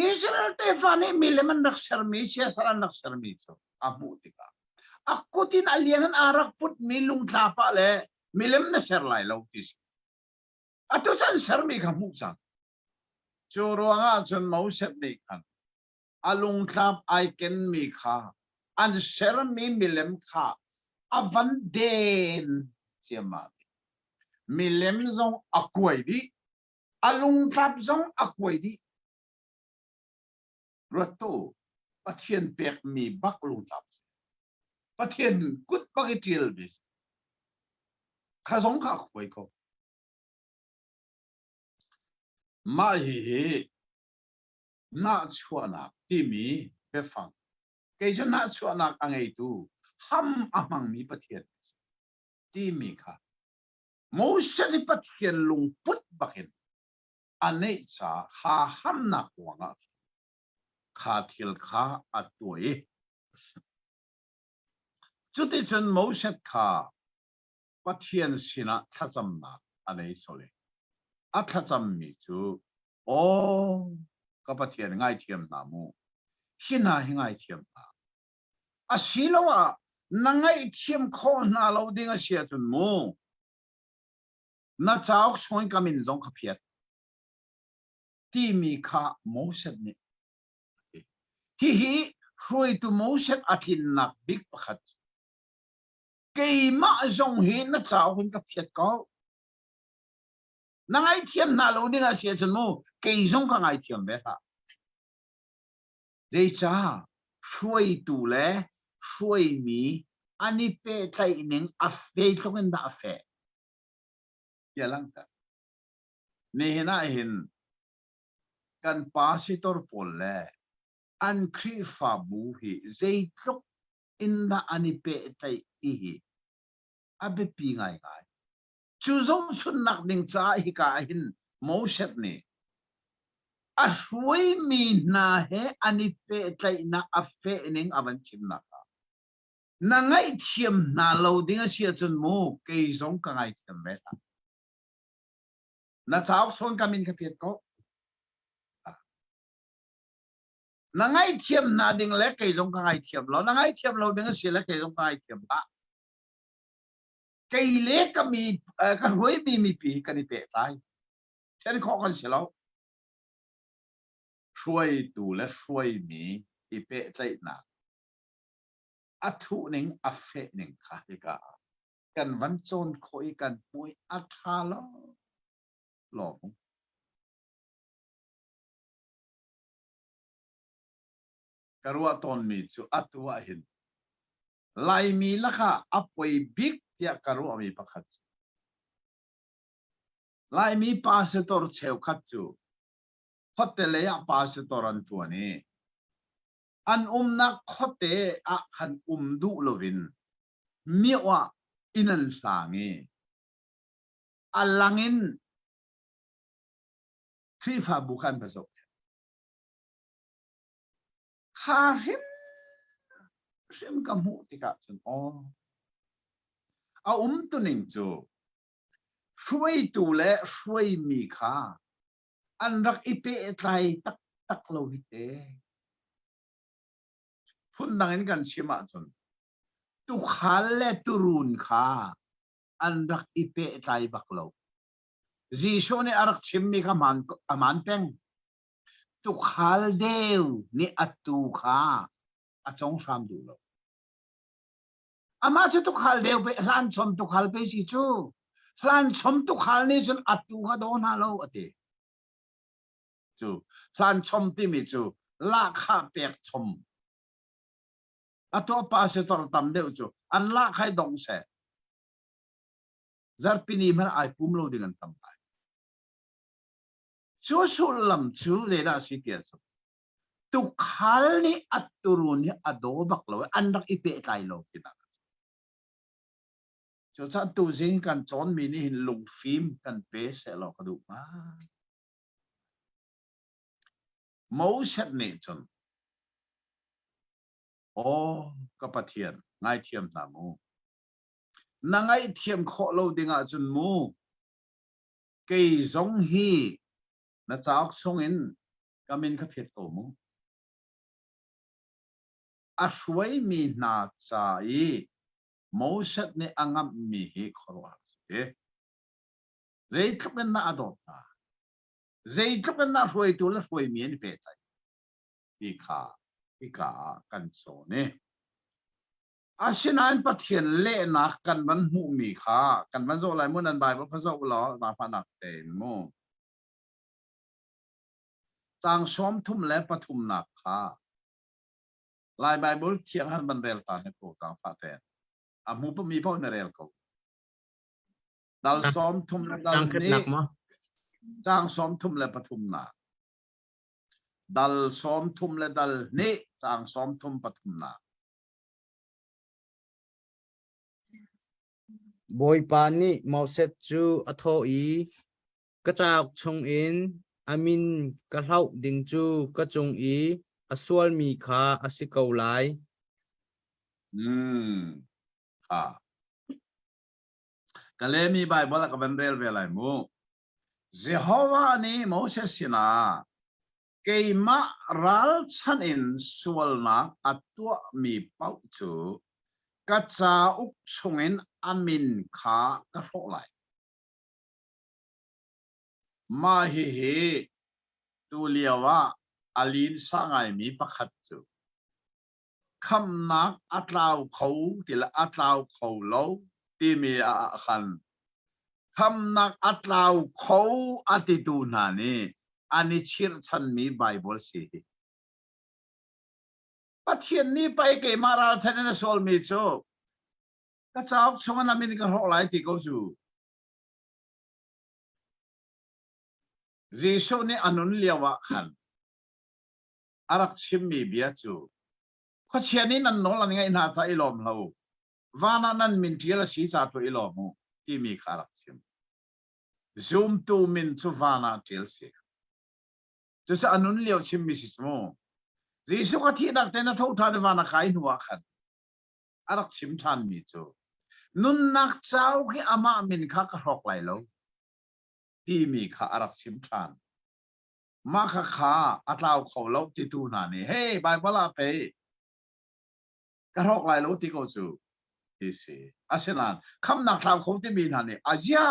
Israel tefa nih milem an rak sermi siasal an rak sermi cu a hmuh tikah a kut in a liang in aa rak putmi lungtlap ah le milem na ser lai lo ti si. Atu cu an sermi kha hmuh cang. Cu ruangah cun Moses nih khan a lungtlap ai kenmi kha an sermi milem kha a van den ciammam. Milem zong a kuai dih. A lungtlap zong a kuai dih. Ruat tu, Pathian pekmi bak lungtlap si. Pathian kut bak i ṭialmi si. Kha zong kha a kuai ko. Mah hihi nahchuahnak timi biafang kei cu nahchuahnak a ngeitu ham a hmangmi Pathian timi kha Moses nih Pathian lungput bakin a neih caah kha hamnak ruangah kha thil kha a tuah i cuticun Moses kha Pathian sinah thlacamnak a nei sawh i a thlacammi cu Aw ka Pathian ngaithiam hna mu hi hna hi ngaithiam hna asiloah na ngaihthiam khawh hna lo ding a si ahcun mu na cauk chung ka min zong ka phiat timi kha Moses nih hihi hruaitu Moses a tlinnak bik pakhat keimah zong hi na cauk in ka phiat ko na ngaithiam hna lo ding a si ahcun mu kei zong ka ngaithiam ve hlah Zeicah hruaitu le hruaimi an i pehtlaih ning a zeitluk in dah a feh ti a langhter. Nihin ah hin kan pastor pawl le an Khrihfabu hi zeitluk in dah an i pehtlaih ti hi a biapi ngaingai. Cu zohchunhnak ding caah hika ah hin Moses nih a hruaimi hna he an i pehtlaihnak a fehning a van chimnak ah na ngaihthiam hna lo ding a si ahcun mu kei zong ka ngaithiam ve hlah. Na cauk chawn ka min ka piat ko. Na ngaihthiam hna ding le kei zong ka ngaithiam lo. Na ngaithiam lo ding a si le kei zong ka ngaithiam hlah. Kei le ka mi ka hruaimi mipi kan i pehtlai. Then khawh kan si lo. Hruaitu le hruaimi i pehtlaihnak a thuhning a fehning kha hika ah kan van cawn khawh i kan hmuh i a ṭha lo lawm. Ka ruah tawnmi cu atu ah hin Laimi lakah a poi bik tiah ka ruahmi pakhat cu Laimi pastor cheukhat cu. Khuate lei ah pastor an ṭuan i an umnak khuate ah khan um duh loin mioh ah inn an hlang i a lang in Khrihfabu kha an va zoh. Kha hrim hrim ka hmuh tikah cun aw a umtuning cu hruaitu le hruaimi kha an rak i pehtlai taktak lo hi te. Phundang in kan chim ahcun tukhal le turun kha an rak i pehtlai bak lo. Jesuh nih a rak chimmi kha a hmaan peng. Tukhal deu nih a tuu kha a cong hram duh lo. Amah cu tukhal deu pe hlan chom tukhal pe si cu. Hlan chom tukhal nih cun a tuu kha daw hna lo a ti. Cu hlan chom timi cu lahkhah pek chom. A tuah pastor tam deuh cu an lahkhah i dong seh. Zarhpini hmanh ai pum lo ding an tam lai. Cu sullam cu zeidah a si ti ahcun tukhal nih a turun hi a daw bak lo i an rak i pehtlai lo tinak a si. Cucaah tuzing kan cawnmi nih hin lungfim kan pe sehlaw ka duh ngai. Moses nih cun Aw ka Pathian ngaithiam hna mu. Na ngaihthiam khawh lo ding ahcun mu kei zong hi na cauk chungin ka min kha phiat ko mu. A hruaimi hna ca i Moses nih a ngamhmi hi khuaruahhar a si. Zeitluk in dah a dawt hna, zeitluk in dah hruaitu le hruaimi an i pehtlaih ti kha hika ah kan cawn i Asinain Pathian lehnak kan van hmuhmi kha kan van zoh lai mu nan Bible kha zoh law zaangfahnak tein mu. Caang sawm thum le pathumnak kha Lai Bible thiang han van rel ta hnek ko zaangfah tein. A hmu mi paoh na rel ko. Dal 30 le dal hnih caang 33nak. Dal 30 le dal hnih caang 33nak. Bawipa nih Moses cu a thawh i, Ka cauk chungin a min ka hloh ding cu ka cung i a sualmi kha a si ko lai. Hmm. Ha. Ka lemi Bible ah ka van rel ve lai mu. Jehovah nih Moses sinah keimah ralchanh in sualnak a tuahmi paoh cu ka cauk chungin a min kha ka hrawh lai. Mah hihi tulio ah a linsa ngaimi pakhat cu khamnak a tlau kho ti le a tlau kho lo timi ah khan khamnak a tlau kho a titu hna nih an i chirhchanmi Baibal si hi. Pathian nih pei keimah ralchan in a sualmi cu ka cauk chungah na min ka hrawh lai ti ko cu. Jesuh nih a nun lio ah khan a rak chimmi bia cu khuachia nih nan nawl an ngaih hna ca i lawm hlah u van ah nan min ṭial a si ca tu i lawm u timi kha a rak chim. Zumtu min cu van ah ṭial si. Cucu a nun lio chimmi si cu mu. Jesuh a thihnak te na tho ṭhan i van a kai hnu ah khan a rak chim ṭhanmi cu nunnak cauk hi amah min kha ka hrawk lai lo timi kha a rak chim ṭhan. Mah kha kha a tlau kho lo titu hna nih hey Baibal ah pei ka hrawk lai lo ti ko cu ti si. Asinain khamnak thlau kho timi hna nih azia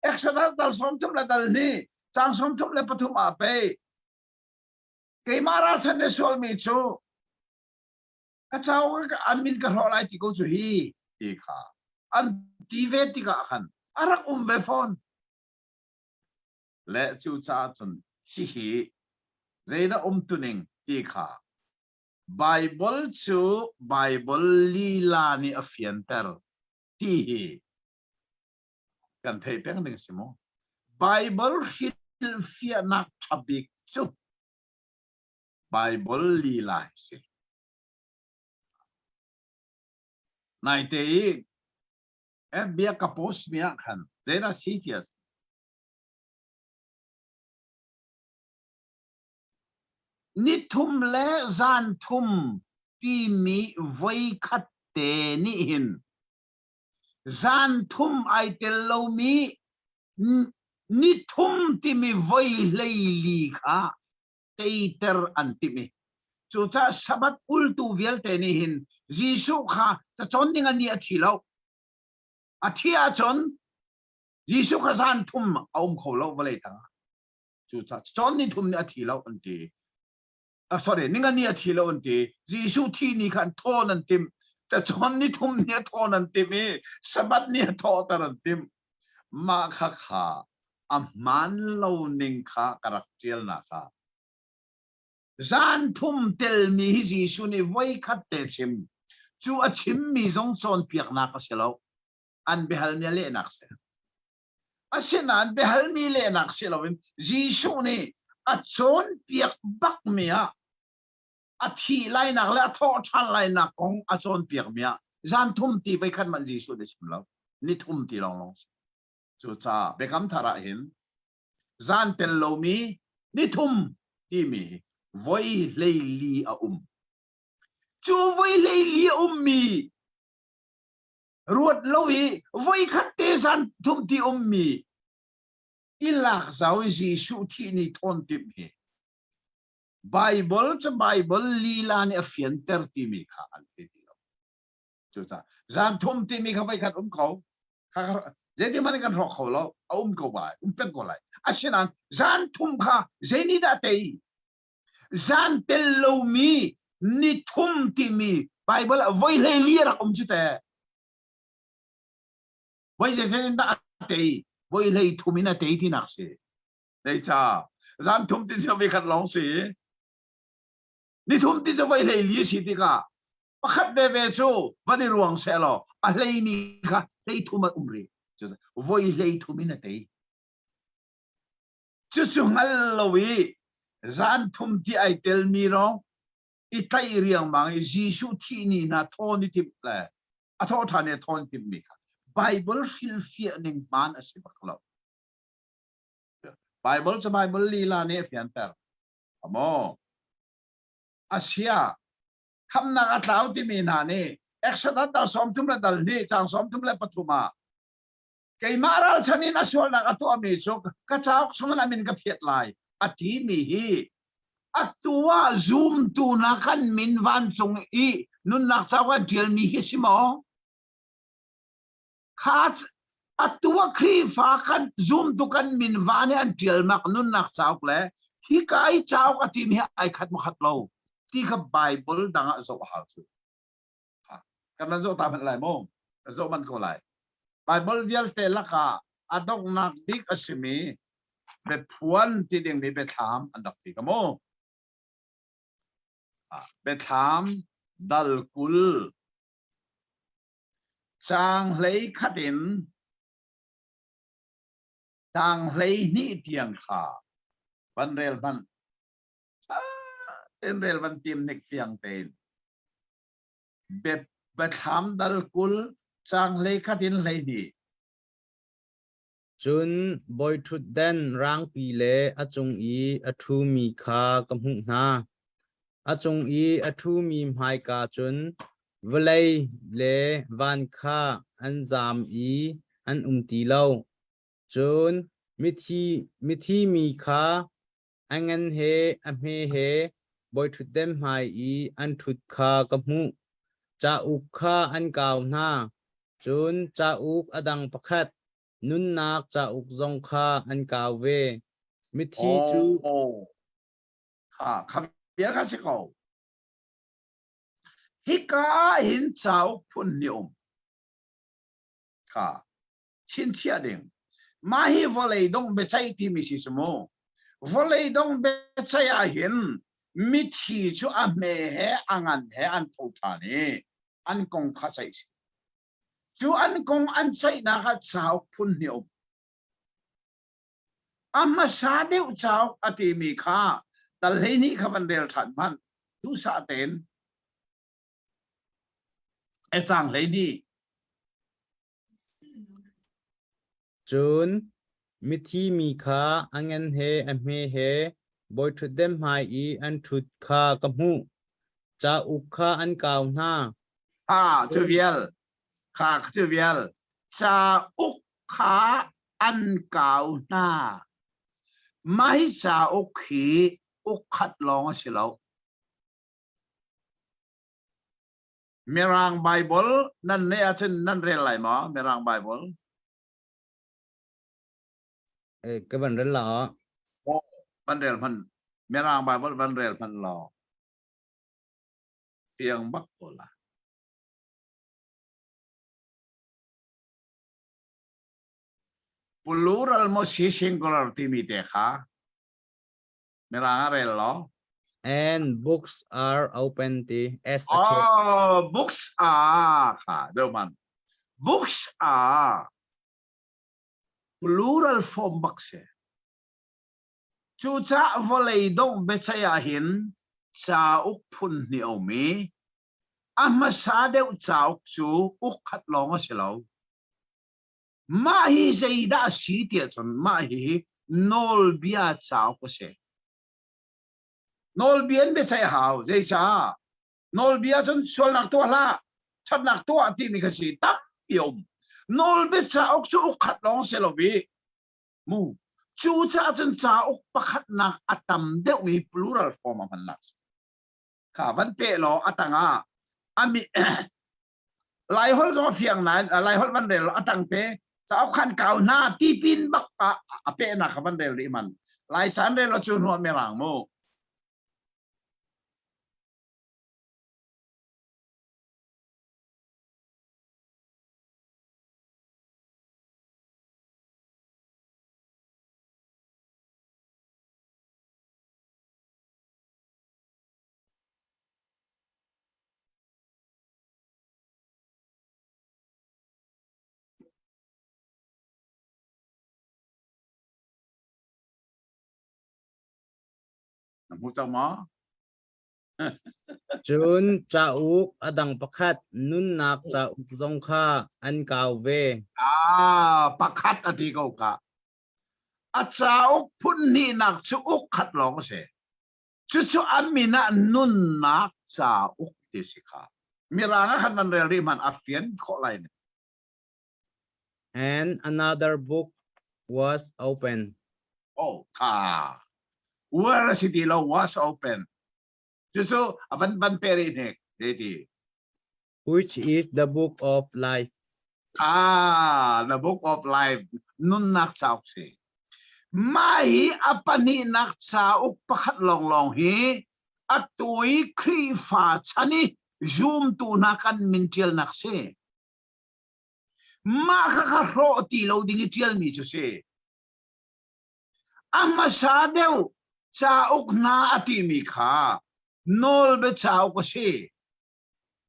Exodus dal 30 le dal hnih caang 33 ah pei keimah ralchan ne sualmi cu ka cauk an min ka hrawh lai ti ko cu hi ti kha an ti ve tikah khan a rak um ve fawn le cucaah cun hihi zeidah umtuning ti kha Baibal cu Baibal lila nih a fianter ti hi kan theih peng ding si mu. Baibal hrilhfiahnak ṭha bik cu Bible lila hi si. Naite i FB ah ka post mi ah khan zeidah si tiah Nithum le zanthum timi voikhat te nih hin zanthum ai tel lomi nithum timi voi hleili kha teiter an timh i cucaah Sabbath ultu vialte nih hin Jesuh kha cacawn ding an nih a thi lo. A thi ahcun Jesuh kha zan thum a um kho lo vawlei tangah. Cucaah cawn ni thum nih a thi lo an ti. Uh, sorry, ninga ni a thi lo an ti. Jesuh thi ni khan thawn an timh. Cacawn ni thum ni a thawn an timh i Sabbath ni a thawhter an timh. Mah kha kha a hmaan lo ning kha ka rak ṭialnak ah zan thum telmi hi Jesuh nih voikhat te chim. Cu a chimmi zong cawnpiaknak a si lo. An biahalmi a lehnak si. Asinain biahalmi lehnak si loin Jesuh nih a cawnpiak bakmi ah a thih lainak le a thawh ṭhan lainak kong a cawnpiakmi ah zan thum ti voi khat hmanh Jesuh nih chim lo. Ni thum ti lawnglawng si. Cucaah Biakam Thar ah hin zan tel lomi ni thum timi hi voi hleili a um. Cu voi hleili a ummi ruat lo i voikhat te zan thum ti ummi i lak zau i Jesuh thih ni thawn timh hi Bible cu Bible lila nih a fianter timi kha an thei ti lo. Cucaah zan thum timi kha voikhat um ko. Kha zeiti hmanh kan hrawk kho lo. A um ko bai, um peng ko lai. Asinain zan thum kha zei nih dah tei? Zan tel lomi ni thum timi Bible ah voi hlei li a rak um cu te. Voi zeizei in dah a tei? Voi hlei thum in a tei tinak si. Zeica? Zan thum ti cu voi khat lawng si. Ni thum ti cu voi hlei li si tikah pakhat veve cu van i ruang seh law a hleimi kha hlei thum an um rih. Voi hlei thum in a tei. Cucu hngal lo i zan thum ti ai telmi lawng i tlaih riangmang i Jesuh thih ni hna thawn i timh le a thawh ṭhan i a thawn timhmi kha Bible hrilhfiah ning hmaan a si bak lo. Bible cu Bible lila nih a fianter. Amo. Asia khamnak a tlau timi hna nih Exodus dal 33 le dal hnih caang 33 ah keimah ralchan in a sualnak a tuahmi cu ka cauk chungin a min ka phiat lai a timi hi atu ah zumtu hna kan min vancung i nunnak cauk ah ṭialmi hi si maw kha atu ah Khrihfa kan zumtu kan min van i an ṭialmak nunnak cauk le hika i cauk a timi hi ai khat maw khat lo ti kha Bible dang ah zoh a hau cu kan nan zoh ta hmanh lai mu kan zoh manh ko lai Bible vialte lakah a donghnak bik a simi biaphuan ti dingmi biathlam an rak ti ka mu biathlam dal 20 caang hlei khat in caang 12 tiang kha van rel hmanh ten rel van tim nik fiang tein Biathlam dal 20 caang 11 in 12. Cun bawiṭhutdan rangpi le a cung i a ṭhumi kha ka hmuh hna. A cung i a ṭhumi hmaika cun vawlei le van kha an zaam i an um ti lo. Cun mithi, mithi mi kha A ngan he a hme he bawiṭhutdan hmai i an ṭhut kha ka hmuh. Cauk kha an kau hna, cun cauk a dang pakhat, nunnak cauk zong kha an kau ve. Mithi cu Oh, kha kha bia kha si ko. Hika ah hin cauk phun hnih um. Kha chinchiah ding. Mah hi vawlei dongh biaceih timi si cu mu. Vawlei dongh biaceih ah hin mithi cu a hme he a ngan he an tho ṭhan i an kong kha ceih si. Cu an kong an ceihnak ah cauk phun hnih um. A hmasa deuh cauk a timi kha dal 12 kha van rel ṭhan hmanh. Duhsah tein. E caang 12. Cun mithi mi kha a ngan he a hme he bawiṭhutdan hmai i an ṭhut kha ka hmuh. Cauk kha an kau hna. Ah, cu vial. Kha cu vial. Cauk kha an kau hna. Mah hi cauk hi uk khat lawng a si lo. Mirang Bible nan neih ahcun nan rel lai maw? Mirang Bible. Eh, ka van rel la. Van rel hman. Mirang Bible van rel hman law. Fiang bak ko la. Plural mo si singular timi te kha. Mirang a rel law. And books are open ti S a Oh, books are kha deu man. Books are plural form bak si. Cucah vawlei dongh biaceih ah hin cauk phun hnih a um i a hmasa deuh cauk cu uk khat lawng a si lo. Mah hi zeidah a si tiah cun mah hi nawlbia cauk a si. Nawlbia in biaceih a hau. Zeicah? Nawlbia cun sualnak tuah hlah, ṭhatnak tuah timi kha si tampi a um. Nawlbia cauk cu uk khat lawng si lo i mu cucaah cun cauk pakhatnak a tam deuhmi plural form a hmannak kha van peh law a tangah ami Laiholh zong a fiang nain Laiholh van rel a tang te cauk khan kau hna tipin bak ah a pehnak kha van rel rih man Laisan rel cu hnuah mirang mu. Na hmu cang maw? Cun cauk a dang pakhat nunnak cauk zong kha an kau ve. Ah, pakhat a ti ko ka. A cauk phun hnihnak cu uk khat lawng a si. Cucu a min ah nunnak cauk ti si kha. Mirang ah khan van rel rih hmanh a fian khawh lai ne. And another book was opened. Oh, kha. Were si ti lo was open. Cucu a van van pe rih hnek te ti. Which is the book of life. Ah, the book of life, nunnak cauk si. Mah hi a pahnihnak cauk pakhat lawnglawng hi atu i Khrihfa chan i zumtu hna kan min ṭialnak si. Mah kha kha hrawh ti lo ding i ṭialmi cu si. A hmasa deuh cauk hna a timi kha nawlbia cauk a si.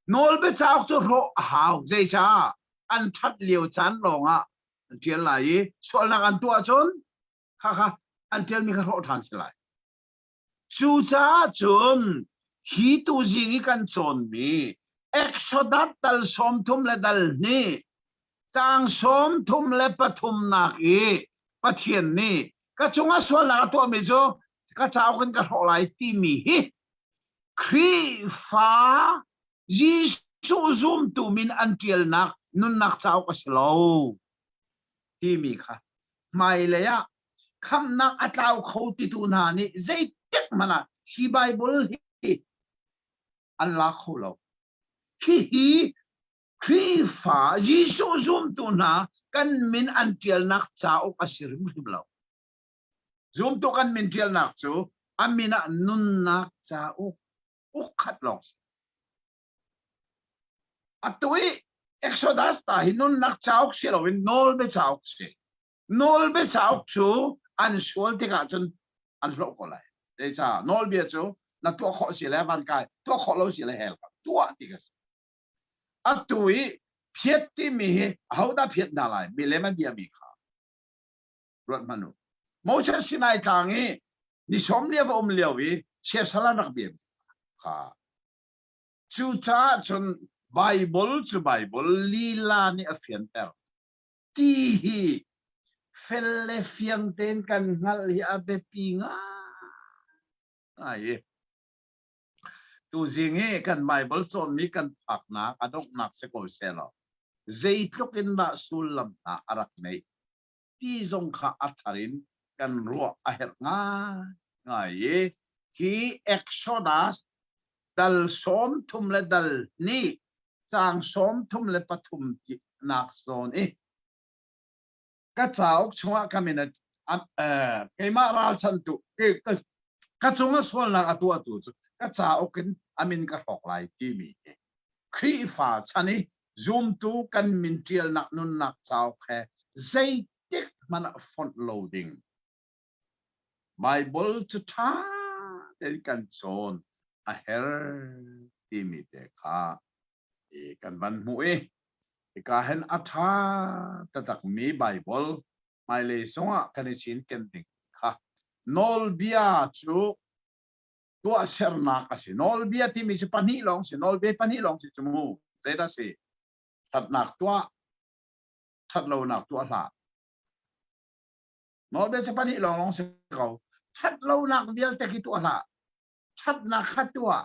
Nawlbia cauk cu hrawh a hau. Zeicah? An ṭhat lio caan lawngah an ṭial lai i sualnak an tuah cun khakha an ṭialmi kha hrawh ṭhan si lai. Cucaah cun hi tuzing i kan cawnmi Exodus dal 33 le dal hnih caang 33nak i Pathian nih ka cungah sualnak a tuahmi cu ka cauk in ka hrawh lai timi hi Khrihfa Jesuh zumtu min an ṭialnak nunnak cauk a si lo timi kha hmailei ah khamhnak a tlau kho titu hna nih zeitik hmanh ah hi Baibal hi an la kho lo. Hihi Khrihfa Jesuh zumtu hna kan min an ṭialnak cauk a si hrimhrim lo. Zumtu kan min ṭialnak cu a min ah nunnak cauk uk khat lawng si. Atu i Exodus ta hi nunnak cauk si loin nawlbia cauk si. Nawlbia cauk cu an sual tikah cun an hloh ko lai. Zeicah nawlbia cu na tuah khawh si le van kai, tuah khawh lo si le hell tuah ti ka si. Atu i phiat timi hi ahodah phiat hna lai? Milem an biami kha. Ruat hmanh u. Moses Sinai tlang i ni sawm lia va um lio i siasal an rak bia kha. Cucaah cun Bible cu Bible lila nih a fianter. Ti hi fel le fiang tein kan hngalh hi a biapi ngai. Tuzing hi kan Bible cawnmi kan phaknak a donghnak si ko sehlaw zeitluk in dah sullam hna a rak neih ti zong kha a thar in kan ruah a herh ngaingai i hi Exodus dal 30 le dal hnih caang 33 nak zawn i ka cauk chungah ka min keimah ralchantu ka cungah sualnak a tuahtu cu ka cauk in a min ka hrawk lai timi hi Khrihfa chan i zumtu kan min ṭialnak nunnak cauk he zeitik hmanh ah fonh lo ding. Baibal cu ṭha tein kan cawn a herh timi te kha kan van hmuh i hika hin a ṭha taktakmi Baibal hmailei zongah kan i cinken ding kha nawlbia cu tuahsernak a si. Nawlbia timi cu pahnih lawng si. Nawlbia pahnih lawng si cu mu. Zeidah si? Ṭhatnak tuah, ṭhatlonak tuah hlah. Nawlbia cu pahnih lawng lawng si ko. Ṭhatlonak vialte khi tuah hlah. Ṭhatnak kha tuah.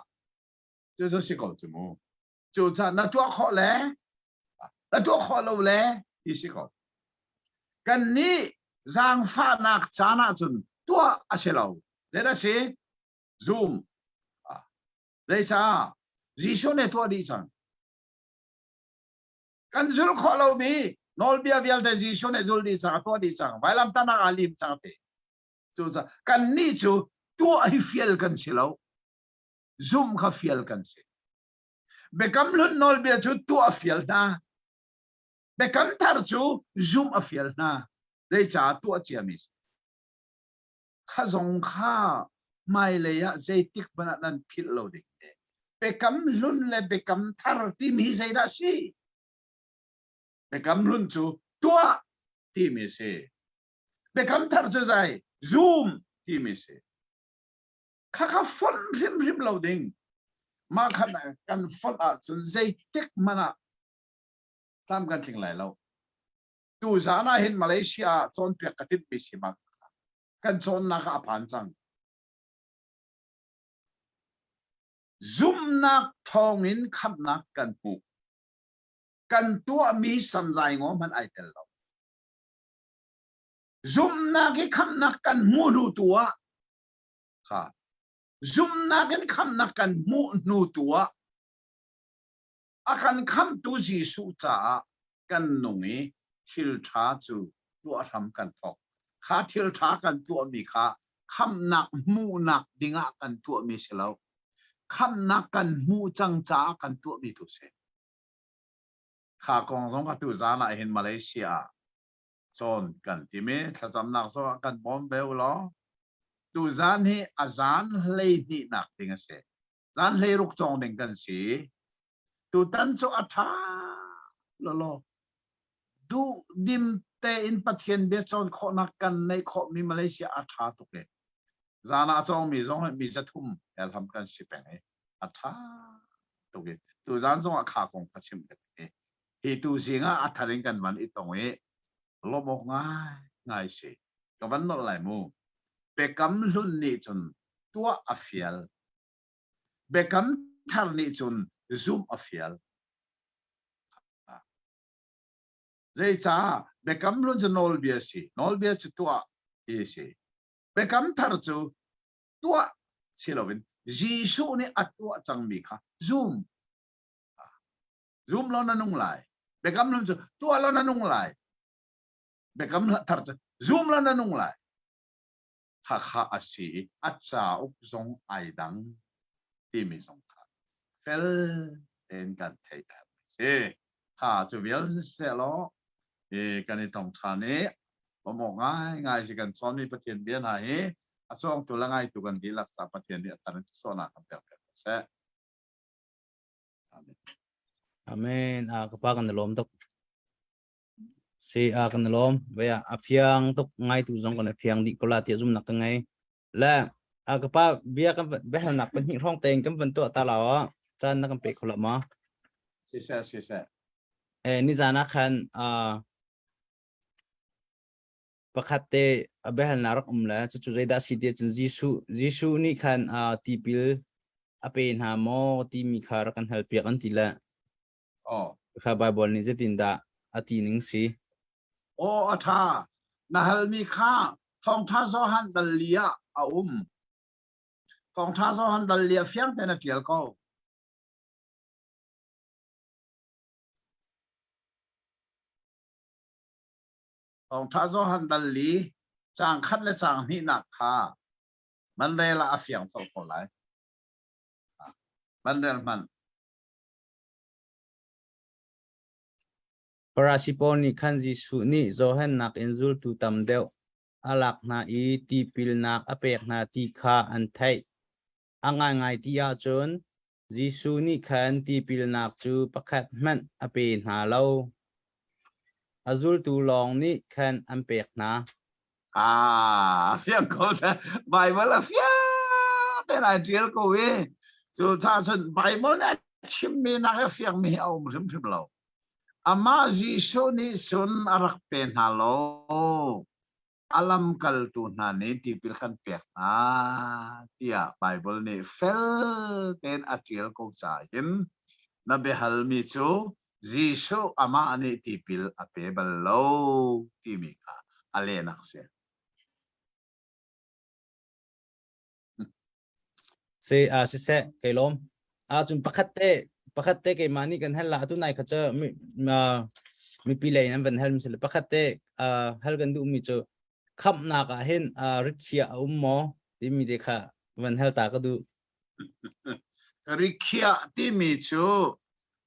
Cu cu si ko cu mu. Cucaah na tuah khawh le na tuah khawh lo le ti si ko. Kan nih zaangfahnak caan ahcun tuah a si lo. Zeidah si? Zum. Zeicah? Jesuh nih tuah dih cang. Kan zul khawh lomi nawlbia vialte Jesuh nih zul dih cang, a tuah dih cang. Vailamtahnak aa lim cang ti. Cucaah kan nih cu tuah hi fial kan si lo. Zumh kha fial kan si. Biakam hlun nawlbia cu tuah a fial hna. Biakam thar cu zumh a fial hna. Zeicah tuah ciami si. Kha zong kha hmailei ah zeitik hmanh ah nan philh lo ding te. Biakam hlun le biakam thar timi zeidah si? Biakam hlun cu tuah timi si. Biakam thar cu zei? Zum timi si. Khakha fonh hrimhrim lo ding. Mah kha kan fonh ahcun zeitik hmanh ah tlam kan tling lai lo. Tu zan ah hin Malaysia ah cawnpiak ka timhmi si bak. Kan cawnnak ah a phan cang. Zumhnak thawngin khamhnak kan hmuh. Kan tuahmi sanlai ngaw hmanh ai tel lo. Zumhnak i khamhnak kan hmuh hnu tu ah kha zumhnak in khamhnak kan hmuh hnu tu ah a kan khamhtu Jesuh caah kan nung i thil ṭha cu tuah hram kan thawk. Kha thil ṭha kan tuahmi kha khamhnak hmuhnak dingah kan tuahmi si lo. Khamhnak kan hmuh cang caah kan tuahmi tu si. Kha kong zong atu zan ah hin Malaysia ah cawn kan tim i thlacamnak zong ah kan bawm ve u law tuzan hi a zan hleihnihnak ding a si. Zan hleiruk cawng ding kan si. Tutan cu a ṭha lawlaw. Duhdim tein Pathian bia cawn khawhnak kan neih khawhmi Malaysia a ṭha tuk i zan ah cawngmi zong hi mi zathum helham kan si peng i a ṭha tuk i tuzan zong ah kha kong kha chim ka i hi tu zing ah a thar in kan van i tong i lawmh awk ngai ngai si ka van nolh lai mu Biakam hlun nih cun tuah a fial Biakam thar nih cun zumh a fial zeicah Biakam hlun cu nawlbia si nawlbia cu tuah ti si Biakam thar cu tuah si loin Jesuh nih a tuah cangmi kha zum Zum law na nung lai. Biakam hlun cu tuah law na nung lai. Biakam thar cu zum law na nung lai. Khakha a si i a cauk zong ai dang timi zong kha fel tein kan theih a si. Kha cu vial siseh law kan i tong ṭhan i lawmh awk ngaingai si kan cawnmi Pathian bia hna hi a cawngtu le ngaitu kan dihlak ca Pathian nih a thar in sawhnak kan pek piak ko seh. Amen. Ah, ka pa kan lawm tuk. Si a kan lawm. Ve a fiang tuk ngai tu zong kan fiang dih ko la ti zum nak ka ngei. Le a ka pa bia kan biahalnak pahnih hrawng tein kan van tuah ta la o. Caan na kan pe kho la ma? Siseh siseh. Eh ni zan ah khan pakhat te a biahalnak rak um le cucu zeidah si ti cun Jesuh Jesuh nih khan tipil a pe hna maw timi kha rak kan halpiak an ti le. Oh. Kha Bible nih zeitindah a ti ning si? Aw a ṭha. Na halmi kha Thawngṭha Johan dal li ah a um. Thawngṭha Johan dal li ah fiang tein a ṭial ko. Thawngṭha Johan dal li caang khat le caang hnihnak kha man rel ah a fiang colh ko lai. Man rel hmanh. Farasi pawl nih khan Jesuh nih Johan nakin zultu tam deuh a lak hna i tipilnak a pek hna ti kha an theih. A ngaingai ti ahcun Jesuh nih khan tipilnak cu pakhat hmanh a pe hna lo. A zultu lawng nih khan an pek hna. Ah, fiang ko Bible a fiang tein ai ṭial ko i cu ca cun Bible nih a chimmi nak a fiangmi hi a um hrimhrim lo. Amah Jesuh nih cun a rak pe hna lo. A lamkaltu hna nih tipil kan pek hna tiah Bible nih fel tein a ṭial ko caah hin na biahalmi cu Jesuh amah nih tipil a pe bal lo timi kha a lehnak si. Si a siseh kei lawm. A cun pakhat te pakhat te keimah nih kan hal la atu nai kha cu mi mipi lei in an van hal mi si le pakhat te hal kan duh mi cu khamhnak ah hin rikhiah a um maw timi te kha van hal ta ka duh. Rikhiah timi cu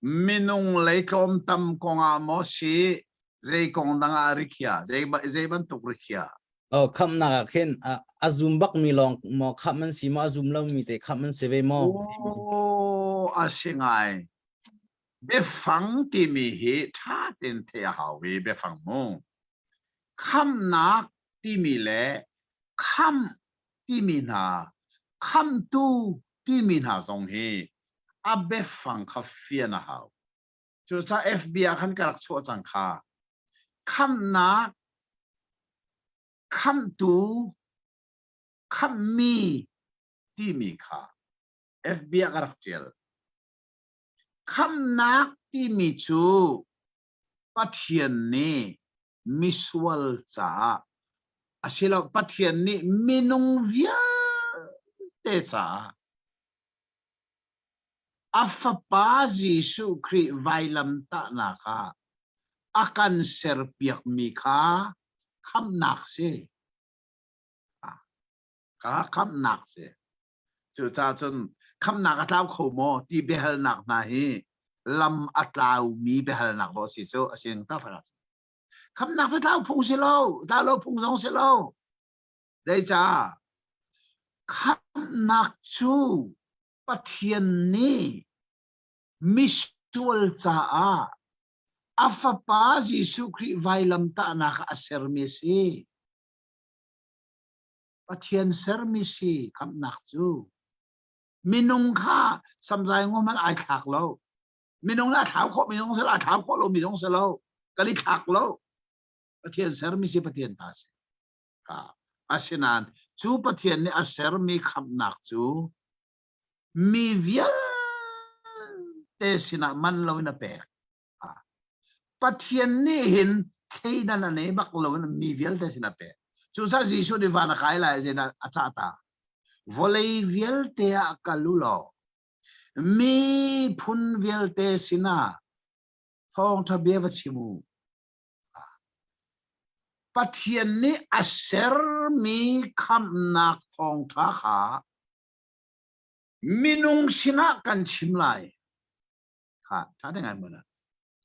minung lei tlawmtam kongah maw si zei kong dang ah rikhiah zei zei bantuk rikhiah Oh khamnak ah khin a zum bak mi lawng maw khamh an si maw a zum lo mi te khamh an si ve maw Oh a si ngai biafang timi hi ṭha tein theih a hau i biafang mu khamnak timi le khamh timi hna khamtu timi hna zong hi a biafang kha fian a hau. Cucaah FB ah khan ka rak chuah cang kha. Khamhnak, khamhtu, khamhmi timi kha FB ah ka rak ṭial. Khamhnak timi cu Pathian nih misual caah asilo Pathian nih minung vialte caah a Fapa Jesuh Khrih vailamtahnak ah a kan serpiakmi kha khamhnak si. Kha khamhnak si. Cucaah cun khamhnak a tlau kho maw ti biahalnak hna hi lam a tlaumi biahalnak dawh si cu a sining taktak. Khamhnak cu tlau phung si lo, tlau lo phung zong si lo. Zeicah? Khamhnak cu Pathian nih misual caah a Fapa Jesuh Khrih vailamtahnak ah a sermi a si. Pathian sermi si khamhnak cu. Minung kha samzai ngum hmanh ai thlak lo. Minung a thlau khawh mi zong si lo, a thlau khawh lo mi zong si lo. Kan i thlak lo. Pathian sermi si Pathian ta si. Asinain cu Pathian nih a sermi khamhnak cu mi vialte sinah man loin a pek. Pathian nih hin thleidan a nei bak loin mi vialte sin a pek. Cucaah Jesuh nih van a kai lai zin a cah ta. Vawlei vialte ah kal u law mi phun vialte sinah thawngṭha bia va chim u. Pathian nih a sermi khamhnak thawngṭha kha minung sinah kan chim lai. Kha ṭha te ngai mun.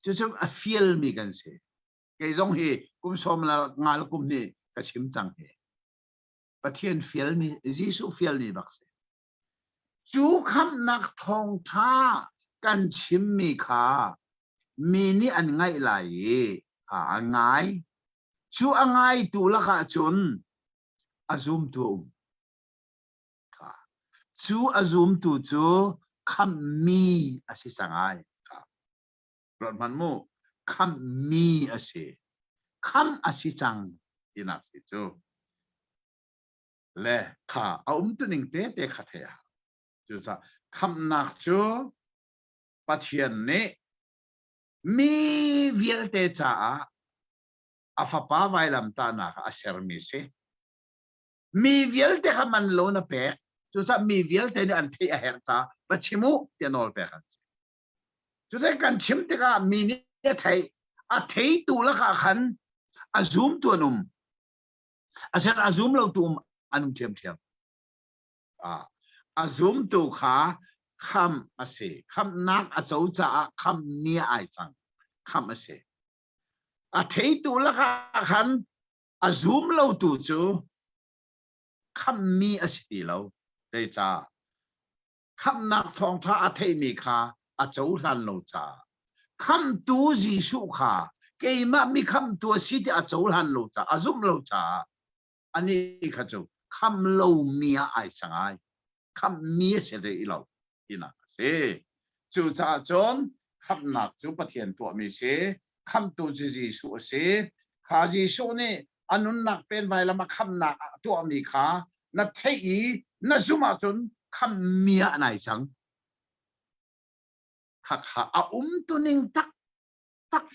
Cucu a fialmi kan si. Kei zong hi kum sawm le nga le kum hnih ka chim cang hi. Pathian fialmi, Jesuh fialmi bak si. Cu khamhnak thawngṭha kan chimmi kha mi nih an ngaih lai i. A ngai. Cu a ngaitu lakah cun a zumtu a um. Cu a zumtu cu khamhmi a si cang ai. Ruat hmanh mu. Khamhmi a si. Khamh a si cang tinak si cu. Le kha a umtuning te te kha theih a hau. Cucaah khamhnak cu Pathian nih mi vialte caah a fapa vailamtahnak ah a sermi si. Mi vialte kha man lo na pek. Cucaah mi vialte nih an theih a herh caah va chim u tiah nawl pek an si. Cuti kan chim tikah mi nih a theih. A theitu lakah khan a zumtu an um. Asinain a zum lotu um an um ṭhiamṭhiam. A zumtu kha khamh a si. Khamhnak a co caah khamhmi ah ai cang. Khamh a si. A theitu lakah khan a zum lotu cu khamhmi a si ti lo. Zeicah? Khamhnak thawngṭha a theimi kha a cohlan lo caah. Khamhtu Jesuh kha keimah mi khamhtu a si ti a cohlan lo caah, a zumh lo caah anih kha cu khamh lomi ah ai cang ai. Khamhmi a si rih lo tinak a si. Cucaah cun khamhnak cu Pathian tuahmi si, khamhtu cu Jesuh a si. Kha Jesuh nih a nunnak pen vailam a khamhnak a tuahmi kha na theih i na zumh ahcun khamhmi ah nai cang. Khakha a umtuning taktak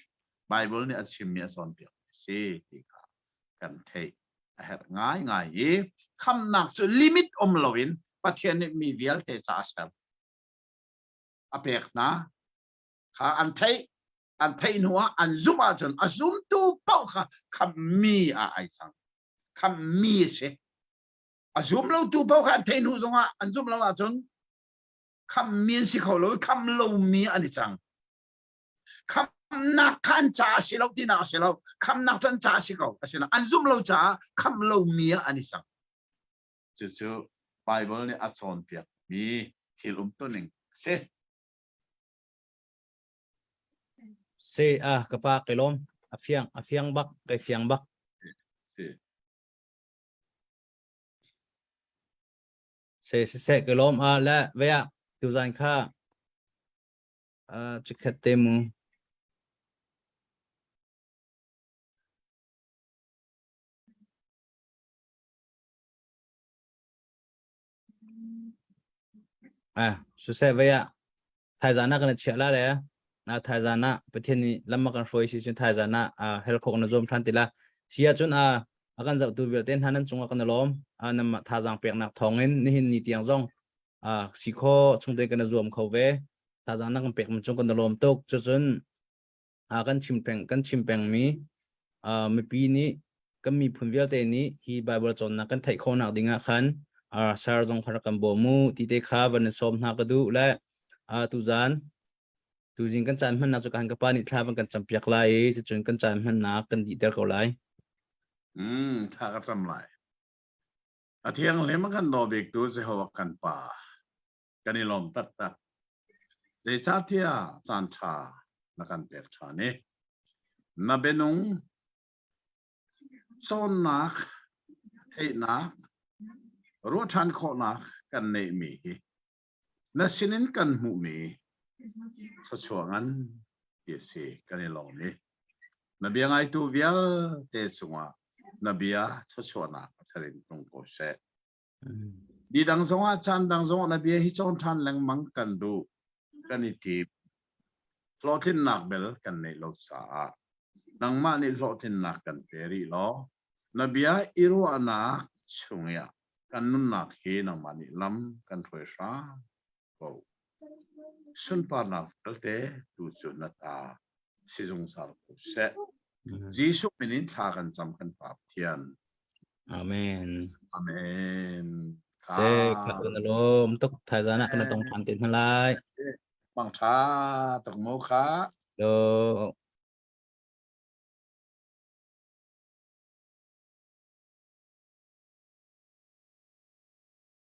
Bible nih a chimmi a cawnpiak si ti kha kan theih a herh ngaingai i khamhnak cu limit um loin Pathian nih mi vialte ca a ser a pek hna kha an theih an theih hnu ah an zumh ahcun a zumtu paoh kha khamhmi ah ai cang khamhmi a si a zum lotu paoh kha an theih hnu zongah an zumh lo ahcun khamhmi an si kho lo i khamh lomi an i cang Khamhnak kha an ca a si lo tinak a si lo. Khamhnak cu an ca a si ko. Asinain an zumh lo caah khamh lomi ah an i sang. Cucu Bible nih a cawnpiakmi thil umtuning a si. Si a ka pa kai lawm. A fiang a fiang bak kai fiang bak. Si. Se se se kai lawm a le ve ah tuzan kha Chikkhat te mu. Siseh vei ah thaizan ah kan i chiah la le na thaizan ah Pathian nih lam a kan hruai si cun thaizan ah hel khawh na zuam ṭhan ti la. Si ahcun a kan zohtu vialte hna nan cungah kan i lawm. Nanmah thazaang peknak thawngin nihin ni tiang zong si kho chungte kan i zuam kho ve thazaang na kan pek mi cung kan i lawm tuk cucun kan chim peng kan chim peng mi mipi nih kan miphun vialte nih hi Bible cawnnak kan theih khawhnak ding ah khan sar zong kha rak kan bawm mu ti te kha van in sawm hna ka duh le tuzan tuzing kan caan hmannak cu kan ka pa nih thla van kan campiak lai i cucun kan caan hmannak kan dihter ko lai. Thla ka cam lai. A thianghlim a kan daw biktu Jehovah kan Pa, kan i lawm taktak. Zeicahtiah caanṭha na kan pek ṭhan i na bianung cawnnak, theihnak, ruah ṭhan khawhnak kan neihmi hi na sinin kan hmuhmi thluachuah ngan ti a si kan i lawm i na bia ngaitu vialte cungah na bia thluachuahnak a thar in tlung ko seh. Ni dang zongah caan dang zongah na bia hi cawn ṭhan lengmang kan duh kan i tim. Hlawhtlinnak bel kan neih lo caah nangmah nih hlawhtlinnak kan pe rih law na bia i ruahnak chungah kan nunnak hi nangmah nih lam kan hruai hram ko. Sunparnak vialte tu cu na ta si zungzal ko seh. Jesuh min in thla kan cam kan Pa Pathian. Amen. Amen. Se ka na lom tuk thaizana kana tong than te hna lai. Pang tha tuk mo kha. Do.